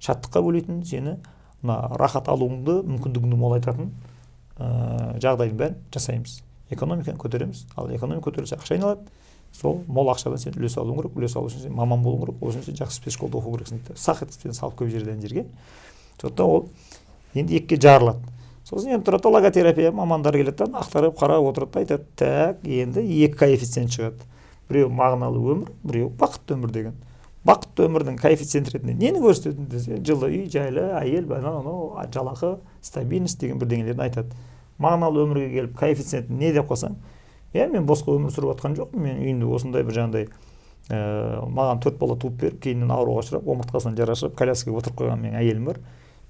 шаттыққа бөлейтін, сені мына рахат алуыңды, мүмкіндігіңді молайтатын жағдайдың бәрін жасаймыз, экономиканы көтереміз. Ал экономика көтерілсе, ақша айналады, сол мол ақшадан сен үлес алуың керек, үлес алу үшін сен маман болуың керек, ол үшін сен жақсы спецшколда оқу керексің дейді. Сақ етіп сені салып қойып жібереді ана жерге. Сондықтан ол енді екіге жарылады. Сосын енді тұрады да, логотерапия мамандары келеді да, ақтарып қарап отырады да, айтады: так, енді екі коэффициент шығады, біреуі мағыналы өмір, біреуі бақытты өмір деген. Бақытты өмірдің коэффициенті ретінде нені көрсетеді десе, жылы үй, жайлы әйел, анау мынау, жалақы, стабильность деген бірдеңелерді айтады. Мағыналы өмірге келіп коэффициент не деп қойсаң Иә, мен босқа өмір сүріп жатқан жоқпын, мен үйімде осындай бір жаңағыдай маған 4 бала туып беріп, кейіннен ауруға ұшырап, омыртқасынан жара шығып, коляскаға отырып қойған менің әйелім бар.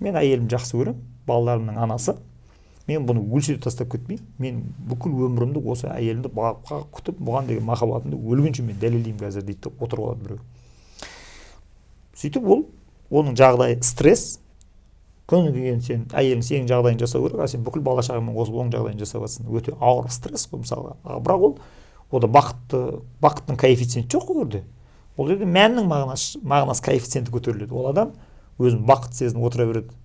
Мен әйелімді жақсы көремін, балаларымның анасы. Мен бұны өлсе де тастап кетпеймін. Мен бүкіл өмірімді осы әйелімді бағып қағып күтіп, бұған деген махаббатымды өлгенше мен дәлелдеймін қазір дейді де отырып алады біреу. Сөйтіп ол, оның жағдайы стресс. Күні кейін сен әйелің сенің жағдайын жасау керек, а сен бүкіл бала шағаңмен қосылып оның жағдайын жасап жатрсың. Өте ауыр стресс қой мысалға. Бірақ ол ода бақыттың коэффициенті жоқ ол жерде. Ол жерде мәннің мағынасы коэффициенті көтеріледі. Ол адам өзін бақытты сезініп отыра береді.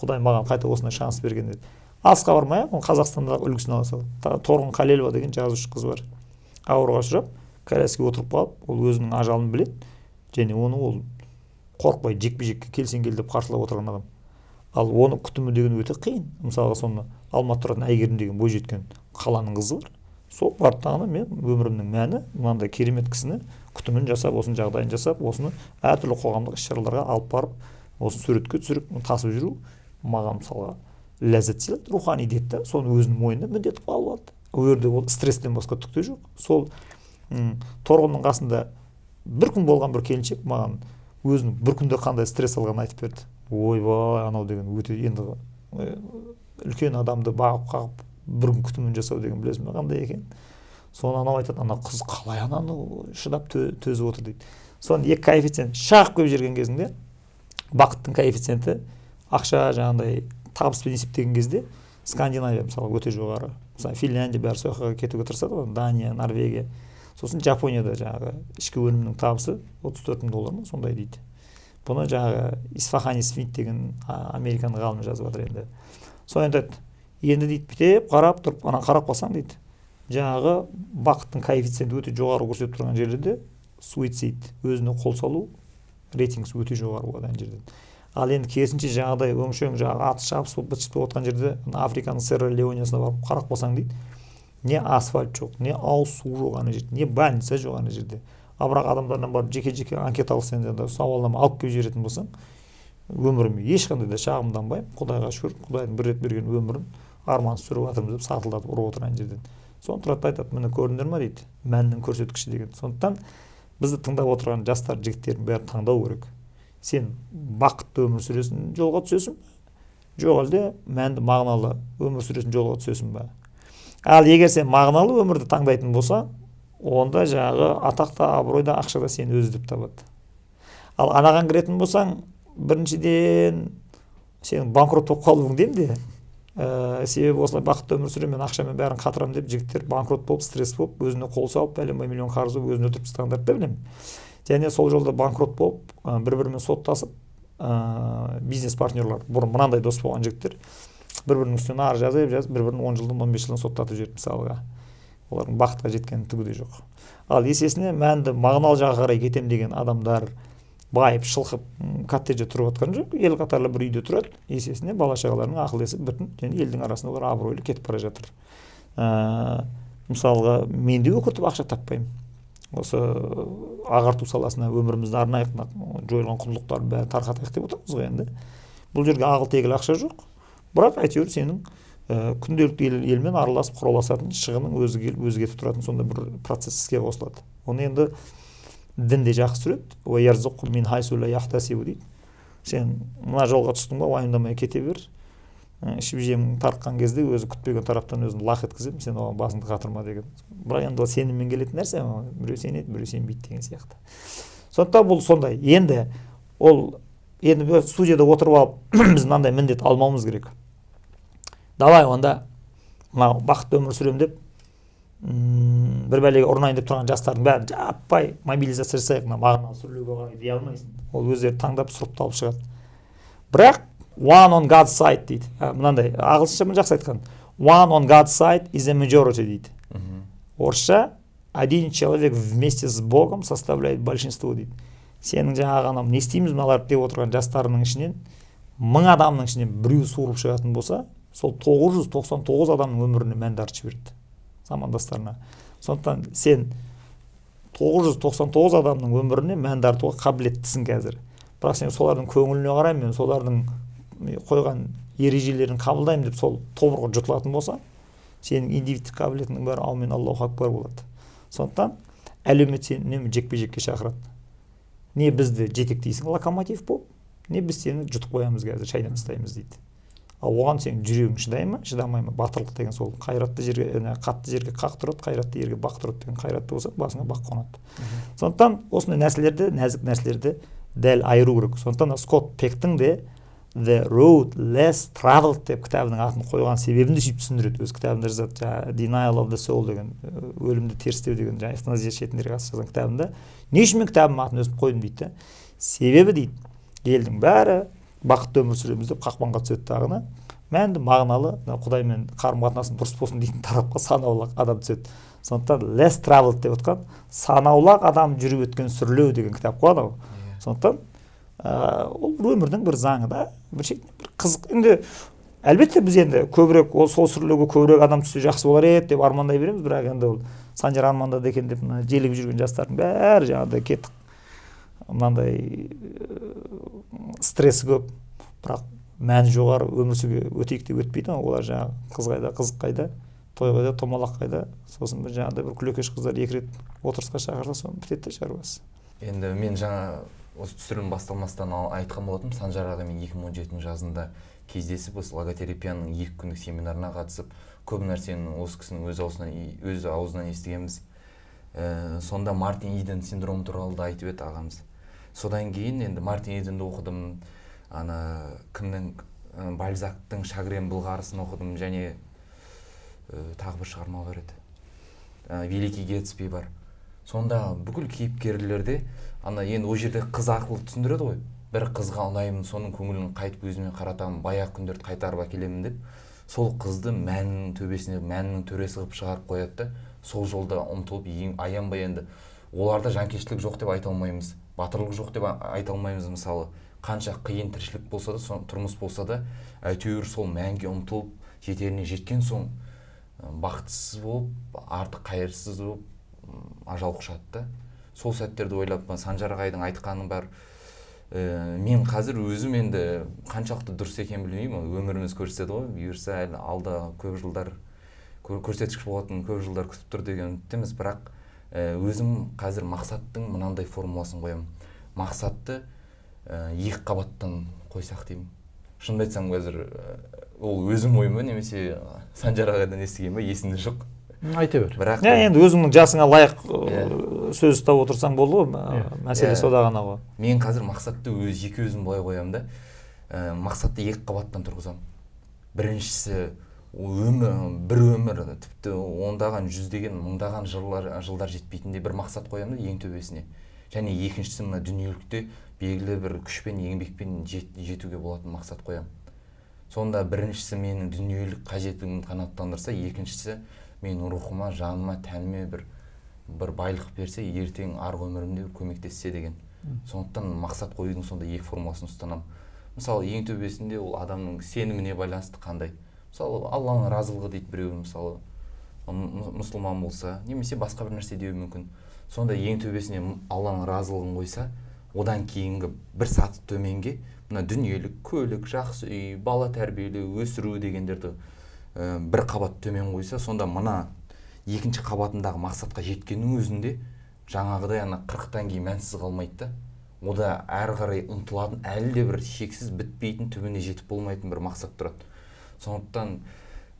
Құдай маған қайта осындай шанс берген деді. Алысқа бармай ақ, Қазақстандағы үлгісін ала сал. Торғын Қалелова деген жазушы қыз бар. Ауруға ұшырап, коляскаға отырып қалып, ол өзінің ажалын біледі және оны ол қорықпай жекпе-жекке келсең кел деп қарсылап отырған адам. Ал оны күтімі деген өте қиын. Мысалға, соны Алматы тұратын Әйгерім деген бойжеткен қаланың қызы бар. Сол барып тағына мен өмірімнің мәні мынандай керемет кісіні күтімін жасап, осының жағдайын жасап, осыны әртүрлі қоғамдық іс-шараларға алып барып, осыны суретке түсіріп, тасып жүру маған мысалға ләззат сыйлайды, рухани деді да, соны өзінің мойнына міндет қылып алып алды. Ол жерде ол стресстен басқа түк те жоқ. Сол Торғынның қасында бір күн болған бір келіншек маған өзінің бір күнде қандай стресс алғанын айтып берді. Ойбай, анау деген өте енді үлкен адамды бағып қағып бір күн күтімін жасау деген білесің бе қандай екен? Соны анау айтады, ана қыз қалай ананы шыдап төзіп отыр дейді. Соны екі коэффициент шағып келіп жіберген кезінде бақыттың коэффициенті ақша жаңағыдай табыспен есептеген кезде Скандинавия мысалы өте жоғары. Мысалы, Финляндия, бәрі сол жаққа кетуге тырысады ғой, Дания, Норвегия. Сосын Жапонияда жаңағы ішкі өнімнің табысы 34 мың доллар ма сондай дейді. Бұны жаңағы Исфахани Смит деген американың ғалымы жазып жатыр енді. Соны айтады енді дейді, бүйтіп қарап тұрып ана қарап қалсаң дейді, жаңағы бақыттың коэффициенті өте жоғары көрсетіп тұрған жерлерде суицид, өзіне қол салу рейтингісі өте жоғары болады ана жерден. Ал енді керісінше жаңағыдай өңшең жаңағы атыс шабыс болып, быт шыт болып жатқан жерде, Африканың Сьерра Леониясына барып қарап қалсаң дейді, не асфальт жоқ, не ауыз су жоқ ана жерде, не больница жоқ ана жерде. Ал бірақ адамдардан барып жеке жеке анкеталық сен жаңағыдай сауалнама алып келіп жіберетін болсаң, өміріме ешқандай да шағымданбаймын, құдайға шүкір, құдайдың бір рет берген өмірін армансыз сүріп жатырмыз деп сатылдатып ұрып отыр ана жерден. Соны тұрады да айтады, міне көрдіңдер ма дейді, мәннің көрсеткіші деген. Сондықтан бізді тыңдап отырған жастар, жігіттердің бәрін таңдау керек. Сен бақытты өмір сүресің жолға түсесің бе, жоқ әлде мәнді мағыналы өмір сүресің жолға түсесің бе? Ал егер сен мағыналы өмірді таңдайтын болсаң, онда жаңағы атақ та, абырой да, ақша да сені өзі іздеп табады. Ал анаған кіретін болсаң, біріншіден, сен банкрот болып қалуың дем де, себебі осылай бақытты өмір сүремін мен, ақшамен бәрін қатырамын деп жігіттер банкрот болып, стресс болып, өзіне қол салып, бәленбай миллион қарыз болып, өзін өлтіріп тастағандарды да білемін. Және сол жолда банкрот болып, бір бірімен соттасып, бизнес партнерлар, бұрын мынандай дос болған жігіттер бір бірінің үстінен арыз жазып жазып, бір бірін 10 жылдан, 15 жылдан соттатып жіберді мысалға. Олардың бақытқа жеткен түгі де жоқ. Ал есесіне мәнді мағыналы жаққа қарай кетемін деген адамдар байып шылқып коттеджде тұрып жатқан жоқ, ел қатарлы бір үйде тұрады. Есесіне бала шағаларының ақыл есі бүтін және елдің арасында олар абыройлы кетіп бара жатыр. Мысалға, мен де өкіртіп ақша таппаймын. Осы ағарту саласына өмірімізді арнайық, мына жойылған құндылықтардың бәрін тарқатайық деп отырмыз ғой. Енді бұл жерге ағыл тегіл ақша жоқ, бірақ әйтеуір сенің күнделікті елмен араласып құраласатын шығының өзі келіп өзі кетіп тұратын сондай бір процесс іске қосылады. Оны енді дін де жақсы түсіреді, дейді. Сен мына жолға түстің ба, уайымдамай кете бер. Ішіп жемің тартқан кезде өзі күтпеген тараптан өзін лақ еткіземін, сен оған басыңды қатырма деген. Бірақ енді ол сеніммен келетін нәрсе, біреу сенеді, біреу сенбейді деген сияқты. Сондықтан бұл сондай. Енді ол енді студияда отырып алып біз мынандай міндет алмауымыз керек: давай онда мынау бақытты өмір сүремін деп, бір бәлеге ұрынайын деп тұрған жастардың бәрін жаппай мобилизация жасайық, мына мағыналы сүрлеуге қарай дей алмайсың. Ол өздері таңдап, сұрыпталып шығады. Бірақ one on God's side дейді, мынандай ағылшынша жақсы айтқан, one on God's side is a majority дейді. Орысша один человек вместе с Богом составляет большинство дейді. Сенің жаңағы анау не істейміз мыналарды деп отырған жастарының ішінен 1000 адамның ішінен біреу суырылып шығатын болса, сол 999 адамның өміріне мән дарытып жібереді замандастарына. Сондықтан сен 999 адамның өміріне мән дарытуға қабілеттісің қазір. Бірақ сен солардың көңіліне қараймын, мен солардың қойған ережелерін қабылдаймын деп сол тобырға жұтылатын болсаң Сенің индивидтік қабілетіңнің бәрі аумин аллаху акбар болады. Сондықтан әлеумет сені үнемі жекпе жекке шақырады. Не бізді жетектейсің локомотив болып, не біз сені жұтып қоямыз, қазір шайнап тастаймыз дейді. Ал оған сенің жүрегің шыдай ма, шыдамай ма? Батырлық деген сол. Қайратты жерге, қатты жерге қақ тұрады, қайратты ерге бақ тұрады деген. Қайратты болсаң, басыңа бақ қонады. Сондықтан осындай нәрселерді, нәзік нәрселерді дәл айыру керек. Сондықтан Скотт Пектің де «The Road Less Traveled» деп кітабының атын қойған себебін де сөйтіп түсіндіреді. Өз кітабында жазады, жаңағы «Denial of the Soul» деген, өлімді терістеу деген, жаңағы эвтаназия ішетіндерге қатысты жазған кітабында. Не үшін мен кітабымның атын өстіп қойдым дейді да. Себебі, дейді, елдің бәрі бақытты өмір сүреміз деп қақпанға түседі дағыны, мәнді, мағыналы, мына құдаймен қарым қатынасым дұрыс болсын дейтін тарапқа санаулы адам түседі. Сондықтан «less traveled» деп отқан санаулы адам жүріп өткен сүрлеу деген кітап қой анау. Сондықтан ол бір өмірдің бір заңы да, бір шетінен бір қызық. Енді әлбетте, біз енді көбірек ол сол сүрлеуге көбірек адам түссе жақсы болар еді деп армандай береміз. Бірақ енді ол Санжар армандады екен деп, мына желігіп жүрген жастардың бәрі жаңағыдай кетіп, мынандай стресі көп, бірақ мәні жоғары өмір сүруге өтейік деп өтпейді ғой. Олар жаңағы қыз қайда, қызық қайда, той қайда, томалақ қайда, сосын бір жаңағыдай бір күлекеш қыздар екі рет отырысқа шақырса, соны бітеді де шаруасы. Енді мен жаңа осы түсірілім басталмастан айтқан болатынмын, Санжар ағамен 2017 жазында кездесіп, осы логотерапияның 2 күндік семинарына қатысып, көп нәрсені осы кісінің өз аузынан естігенбіз. Сонда Мартин Иден синдромы туралы да айтып еді ағамыз. Содан кейін енді Мартин Иденді оқыдым, ана кімнің, Бальзактың «Шагрен былғарысын» оқыдым және тағы бір шығарма бар еді, «Великий Гэтсби» бар. Сонда бүкіл кейіпкерлерде ана енді ол жерде қыз арқылы түсіндіреді ғой: бір қызға ұнаймын, соның көңілін қайтып өзіме қаратамын, баяғы күндерді қайтарып әкелемін деп, сол қызды мәннің төбесіне, мәннің төресі қылып шығарып қояды да, сол жолда ұмтылып, ең аянбай. Енді оларда жанкештілік жоқ деп айта алмаймыз, батырлық жоқ деп айта алмаймыз. Мысалы, қанша қиын тіршілік болса да, тұрмыс болса да, әйтеуір сол мәнге ұмтылып, жетеріне жеткен соң бақытсыз болып, арты қайырсыз болып, ажал құшады да. Сол сәттерді ойлап, Санжар ағайдың айтқаны бар. Мен қазір өзім енді қаншалықты дұрыс екенін білмеймін, өміріміз көрсетеді ғой. Бұйырса, әлі алда көп жылдар, көрсеткіш болатын көп жылдар күтіп тұр деген үміттеміз. Бірақ өзім қазір мақсаттың мынандай формуласын қоямын: мақсатты екі қабаттан қойсақ деймін. Шынымды айтсам, қазір ол өзім ойым ба немесе Санжар ағайдан естіген ба, есімде жоқ. Айта бер. Бірақ Иә, енді өзіңнің жасыңа лайық сөз ұстап отырсаң болды ғой, мәселе сода ғана ғой. Мен қазір мақсатты өз жеке өзім былай қоямын да, мақсатты екі қабаттан тұрғызамын. Біріншісі ол өмір, бір өмір, тіпті ондаған, жүздеген, мыңдаған жылдар жетпейтіндей бір мақсат қоямын да ең төбесіне. Және екіншісі мына дүниелікте белгілі бір күшпен, еңбекпен жетуге болатын мақсат қоямын. Сонда біріншісі менің дүниелік қажеттігімді қанағаттандырса, екіншісі менің рухыма, жаныма, тәніме бір байлық берсе, ертең арғы өмірімде бір көмектессе деген. Сондықтан мақсат қоюдың сондай екі формуласын ұстанамын. Мысалы, ең төбесінде ол адамның сеніміне байланысты қандай, мысалы, Алланың разылығы дейді біреу, мысалы, мұсылман болса, немесе басқа бір нәрсе деуі мүмкін. Сонда ең төбесіне Алланың разылығын қойса, одан кейінгі бір саты төменге мына дүниелік көлік, жақсы үй, бала тәрбиелеу, өсіру дегендерді бір қабат төмен қойса, сонда мына екінші қабатындағы мақсатқа жеткеннің өзінде жаңағыдай ана 40-тан кейін мәнсіз қалмайды да, ода әрі қарай ұмтылатын, әлі де бір шексіз бітпейтін, түбіне жетіп болмайтын бір мақсат тұрады. Сондықтан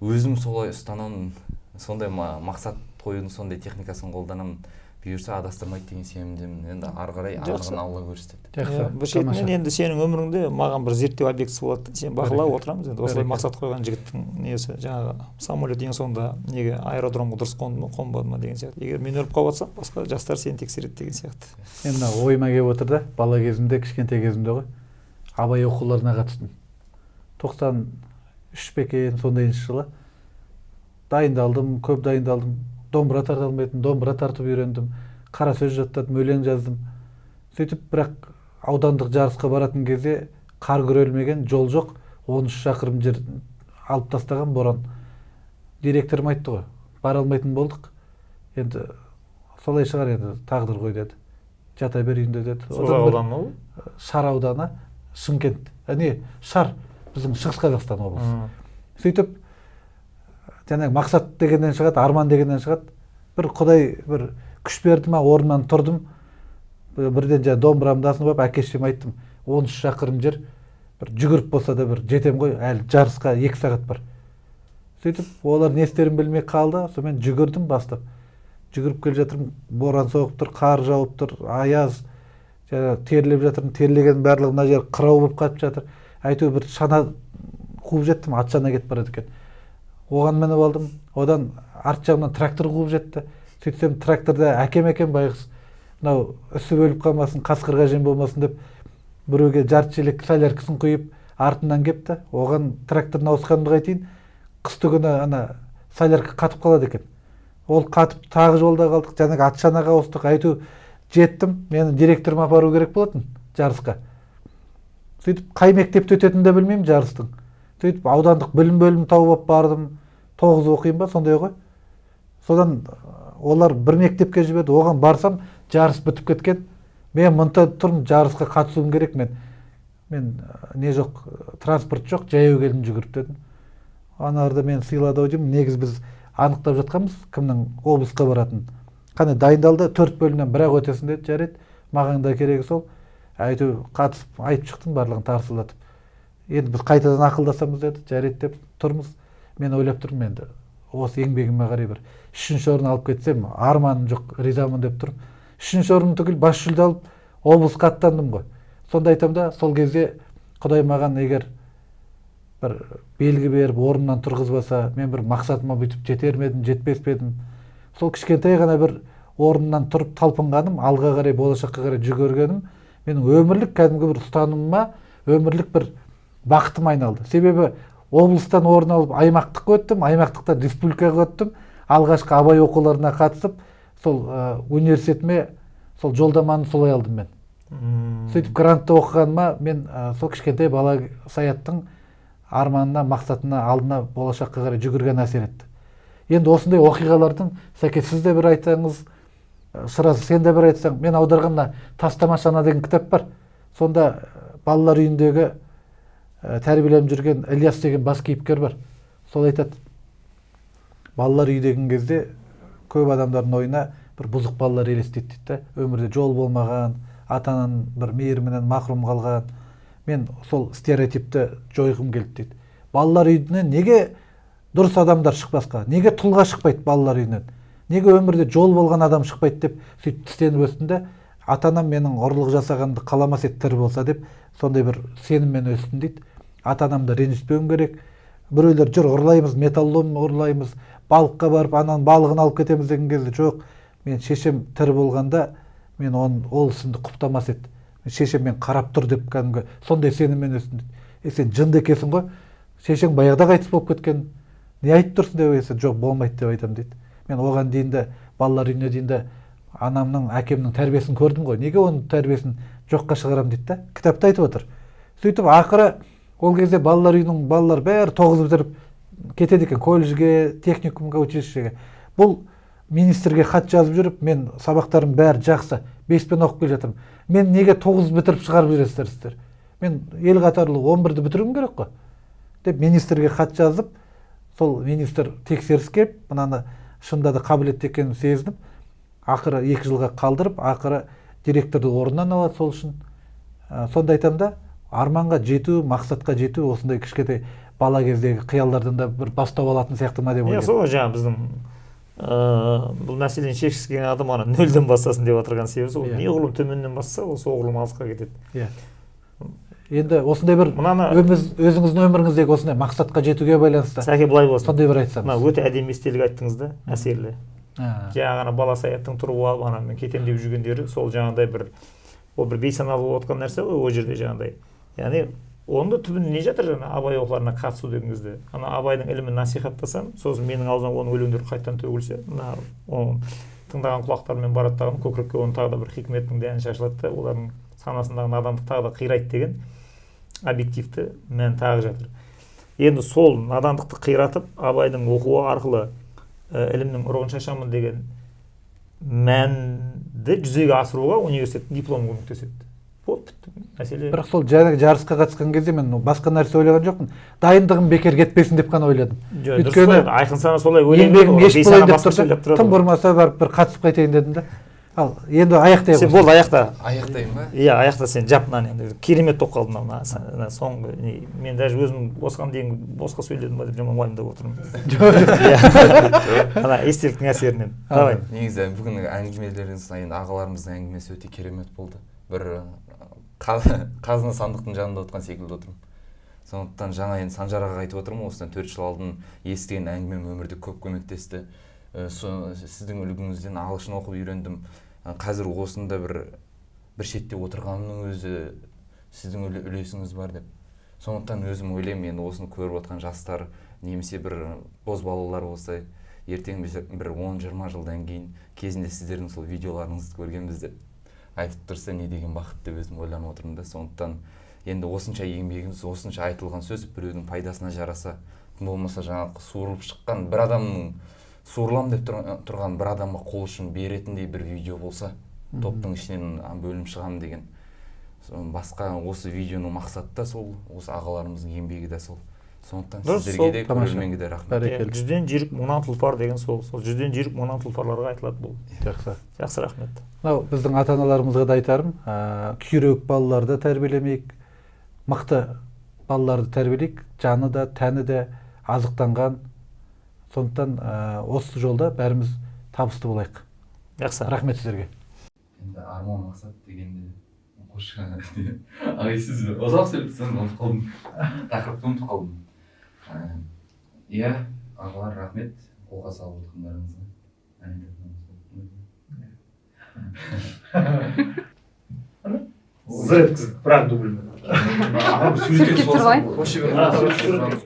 өзім солай ұстанамын, сондай мақсат қоюдың сондай техникасын қолданамын. Бұйырса, адастырмайды деген сенімдемін. Енді ары қарай Жақсы. анығын Алла көрсетеді. Жақсы. Иә, бір шетінен Тамаша. енді сенің өміріңде маған бір зерттеу объектісі болады да, сен бақылап отырамыз. Енді осылай Бәрекелді. мақсат қойған жігіттің несі, жаңағы самолет ең соңында неге аэродромға дұрыс қонды ма, қонбады ма деген сияқты. Егер мен өліп қалып жатсам, басқа жастар сені тексереді деген сияқты. Мен мына ойыма келіп отыр да, бала кезімде, кішкентай кезімде ғой, Абай оқуларына қатыстым. 93 пе екен, сондайыншы жылы дайындалдым, көп дайындалдым. Домбыра тарта алмайтынмын, домбыра тартып үйрендім, қара сөз жаттадым, өлең жаздым. Сөйтіп, бірақ аудандық жарысқа баратын кезде қар күрелмеген, жол жоқ, 13 шақырым жер алып тастаған боран. Директорым айтты ғой: «Бара алмайтын болдық енді, солай шығар енді, тағдыр ғой», – деді. «Жата бер үйінде», – деді. Созақ Одан ауданы ма ол? Шар ауданы, Шымкент, не, Шар, біздің Шығыс Қазақстан облысы. Сөйтіп Жаңағы мақсат дегеннен шығады, арман дегеннен шығады. Бір Құдай бір күш берді ма, орнымнан тұрдым. Бірден жаңа домбырамды асынып алып, әке шешеме айттым, 13 шақырым жер, бір жүгіріп болса да бір жетем ғой, әлі жарысқа 2 сағат бар. Сөйтіп олар не істерін білмей қалды. Сонымен жүгірдім бастап. Жүгіріп келе жатырмын, боран соғып тұр, қар жауып тұр, аяз, жаңа терлеп жатырмын, терлеген барлығы мына жер қырау болып қатып жатыр. Әйтеуір бір шана қуып жеттім, ат шана кетіп барады екен. Оған мініп алдым, одан арт жағымнан трактор қуып жетті. Сөйтсем тракторда әкем екен байғұс, мынау үсіп өліп қалмасын, қасқырға жем болмасын деп біреуге жарты шелек соляркасын құйып артынан кепті. Оған тракторын ауысқанымды қайтейін, қысты күні ана солярка қатып қалады екен. Ол қатып тағы жолда қалдық, жаңағы ат шанаға ауыстық. Әйтеуір жеттім, мені директорым апару керек болатын жарысқа. Сөйтіп қай мектепте өтетінін де білмеймін жарыстың. Сөйтіп аудандық білім бөлімін тауып алып бардым. 9 оқимын ба, сондай ғой. Содан олар бір мектепке жіберді, оған барсам жарыс бітіп кеткен. Мен мында тұрмын, жарысқа қатысуым керек мен. Мен не жоқ, транспорт жоқ, жаяу келдім жүгіріп дедім. Аналарда мені сыйлады ау деймін. Негізі біз анықтап жатқанбыз, кімнің облысқа баратынын. Қане дайындалды, 4 бөлімнен бір-ақ өтесің деді, жарайды, маған да керегі сол. Әйтеуір қатысып айтып шықтым барлығын тарсылдатып. Енді біз қайтадан ақылдасамыз деді, жарайды деп тұрмыз. Мен ойлап тұрмын енді, осы еңбегіме қарай бір 3-ші орын алып кетсем, арманым жоқ, ризамын деп тұрмын. 3-ші орын түгіл бас жүлде алып облысқа аттандым ғой. Сонда айтамын да, сол кезде Құдай маған егер бір белгі беріп орнымнан тұрғызбаса, мен бір мақсатыма бүйтіп жетер ме едім, жетпес пе едім. Сол кішкентай ғана бір орнымнан тұрып талпынғаным, алға қарай, болашаққа қарай жүгіргенім менің өмірлік кәдімгі бір ұстанымыма, өмірлік бір бақытыма айналды. Себебі облыстан орын алып аймақтыққа өттім, аймақтықтан республикаға өттім. Алғашқы Абай оқуларына қатысып, сол университетіме сол жолдаманы солай алдым мен. Сөйтіп грантта оқығаныма мен сол кішкентай бала Саяттың арманына, мақсатына, алдына болашаққа қарай жүгірген әсер етті. Енді осындай оқиғалардың, Сәке, сіз де бір айтсаңыз, Шыраз, сен де бір айтсаң, мен аударған мына Тастама шана деген кітап бар. Сонда балалар үйіндегі тәрбиеленіп жүрген Ілияс деген бас кейіпкер бар. Сол айтады, балалар үйі деген кезде көп адамдардың ойына бір бұзық балалар елестейді дейді да. Өмірде жол болмаған, ата-ананың бір мейірімінен мақрұм қалған. Мен сол стереотипті жойғым келді дейді. Балалар үйінен неге дұрыс адамдар шықпасқа, неге тұлға шықпайды балалар үйінен, неге өмірде жол болған адам шықпайды деп сөйтіп тістеніп өстім де, ата-анам менің ұрлық жасағанымды қаламас еді тірі болса деп сондай бір сеніммен өстім дейді. Ата-анамды ренжітпеуім керек. Біреулер жүр ұрлаймыз, металлолом ұрлаймыз, балыққа барып ананың балығын алып кетеміз деген кезде жоқ, мен шешем тірі болғанда мен оның ол ісімді құптамас еді. Шешем мен қарап тұр деп кәдімгі сондай сеніммен өстім дейді. Е, сен жынды екенсің ғой, шешең баяғыда қайтыс болып кеткен, не айтып тұрсың деп айтса, жоқ болмайды деп айтамын дейді. Мен оған дейін де балалар үйіне дейін де анамның, әкемнің тәрбиесін көрдім ғой, неге оның тәрбиесін жоққа шығарамын дейді да, кітапта айтып отыр. Сөйтіп ақыры ол кезде балалар үйінің балалар бәрі 9 бітіріп кетеді екен колледжге, техникумға, училищеге. Бұл министрге хат жазып жүріп, мен сабақтарым бәрі жақсы, 5-пен оқып келе жатырмын, мен неге 9 бітіріп шығарып жібересіздер сіздер, мен ел қатарлы 11-ді бітіруім керек қой деп министрге хат жазып, сол министр тексеріс келіп, мынаны шынында да қабілетті екенін сезініп, ақыры 2 жылға қалдырып, ақыры директорды орнынан алады сол үшін. Сонда айтамын да, арманға жету, мақсатқа жету осындай кішкентай бала кездегі қиялдардан да бір бастау алатын сияқты ма деп ойлаймын. Сол жаңа біздің бұл мәселені шешкісі келген адам ана нөлден бастасын деп отырған себебі сол, неғұрлым төменнен бастаса, ол соғұрлым алысқа кетеді. Иә. Енді осындай бір мынаны өзіңіздің өміріңіздегі осындай мақсатқа жетуге байланысты. Сәке былай болсын. Сондай бір айтсаңыз. Мына өте әдемі естелік айттыңыз да, әсерлі. Жаңа ана бала Саяттың тұрып алып, ана мен кетемін деп жүргендері, сол жаңағыдай бір, ол бір бейсаналы болып жатқан нәрсе ғой ол жерде жаңағыдай. Яғни оның да түбінде не жатыр жаңа Абай оқуларына қатысу деген кезде. Ана Абайдың ілімін насихаттасам, сосын менің аузымнан оның өлеңдері қайтадан төгілсе, мына оның тыңдаған құлақтарымен барады дағы көкірекке оның тағы да бір хикметтің дәні шашылады да, олардың санасындағы надандық тағы да қирайды деген объективті мән тағы жатыр. Енді сол надандықты қиратып, Абайдың оқуы арқылы ілімнің ұрығын шашамын деген мәнді жүзеге асыруға университеттің дипломы көмектеседі. Болды, бітті. Мәселе. Бірақ сол жаңағы жарысқа қатысқан кезде мен басқа нәрсе ойлаған жоқпын. Дайындығым бекер кетпесін деп қана ойладым. Жоқ, дұрыс Өйткені қой, айқын сана солай ойлайды еңбегім ғой, еш бейсана болайын деп басқаша тұрды. ойлап тұрады Тым ғой. болмаса барып бір қатысып қайтайын дедім да. Ал енді аяқтай Сен ғой. болды, аяқта. Аяқтайын ба? Иә, аяқта сен жап мынаны енді. Керемет болып қалды мынау, мына соңғы не, мен даже өзім осыған дейін босқа сөйледім ба деп жаман уайымдап отырмын. Иә. Ана естеліктің әсерінен. Давай. Негізі бүгінгі әңгімелеріңіз енді ағаларымыздың әңгімесі өте керемет болды. Бір қазына сандықтың жанында отырған секілді отырмын. Сондықтан жаңа енді Санжар ағаға айтып отырмын, осыдан 4 жыл алдын естіген әңгімем өмірде көп көмектесті. Сіздің үлгіңізден ағылшын оқып үйрендім. Қазір осында бір шетте отырғанымның өзі сіздің үлесіңіз бар деп. Сондықтан өзім ойлаймын, енді осыны көріп отқан жастар немесе бір бозбалалар болса, ертең бір 10-20 жылдан кейін кезінде сіздердің сол видеоларыңызды көргенбіз деп айтып тұрса, не деген бақыт деп өзім ойланып отырмын да. Сондықтан енді осынша еңбегіміз, осынша айтылған сөз біреудің пайдасына жараса, тым болмаса жаңағы суырылып шыққан бір адамның, суырылам деп тұрған бір адамға қол ұшын беретіндей бір видео болса, топтың ішінен бөлініп шығамын деген. Басқа осы видеоның мақсаты да сол, осы ағаларымыздың еңбегі де сол. Сондықтан Дұрыс, сіздерге сол. де, Тамаша. көрерменге де рахмет. Бәрекелді. Иә, 100-ден жүйрік мыңнан тұлпар деген сол, сол 100-ден жүйрік мыңнан тұлпарларға айтылады бұл. Жақсы. Жақсы, рахмет. Мынау біздің ата-аналарымызға да айтарым, күйреуік балаларды тәрбиелемейік, мықты балаларды тәрбиелейік, жаны да, тәні де азықтанған. Сондықтан, осы жолда бәріміз табысты болайық. Жақсы. Рахмет сіздерге. Енді арман мақсат дегенде қош, ағай, сіз ұзақ сөйлеп тұрсаңыз, ұмытып қалдым. Тақырыпты ұмытып қалдым. Иә, ағалар, рахмет қолға салып отқандарыңызға. Ән айтатын Зыр еткізді, бірақ дубльмен. Суретке түсіріп алайын. Осы А, суретке.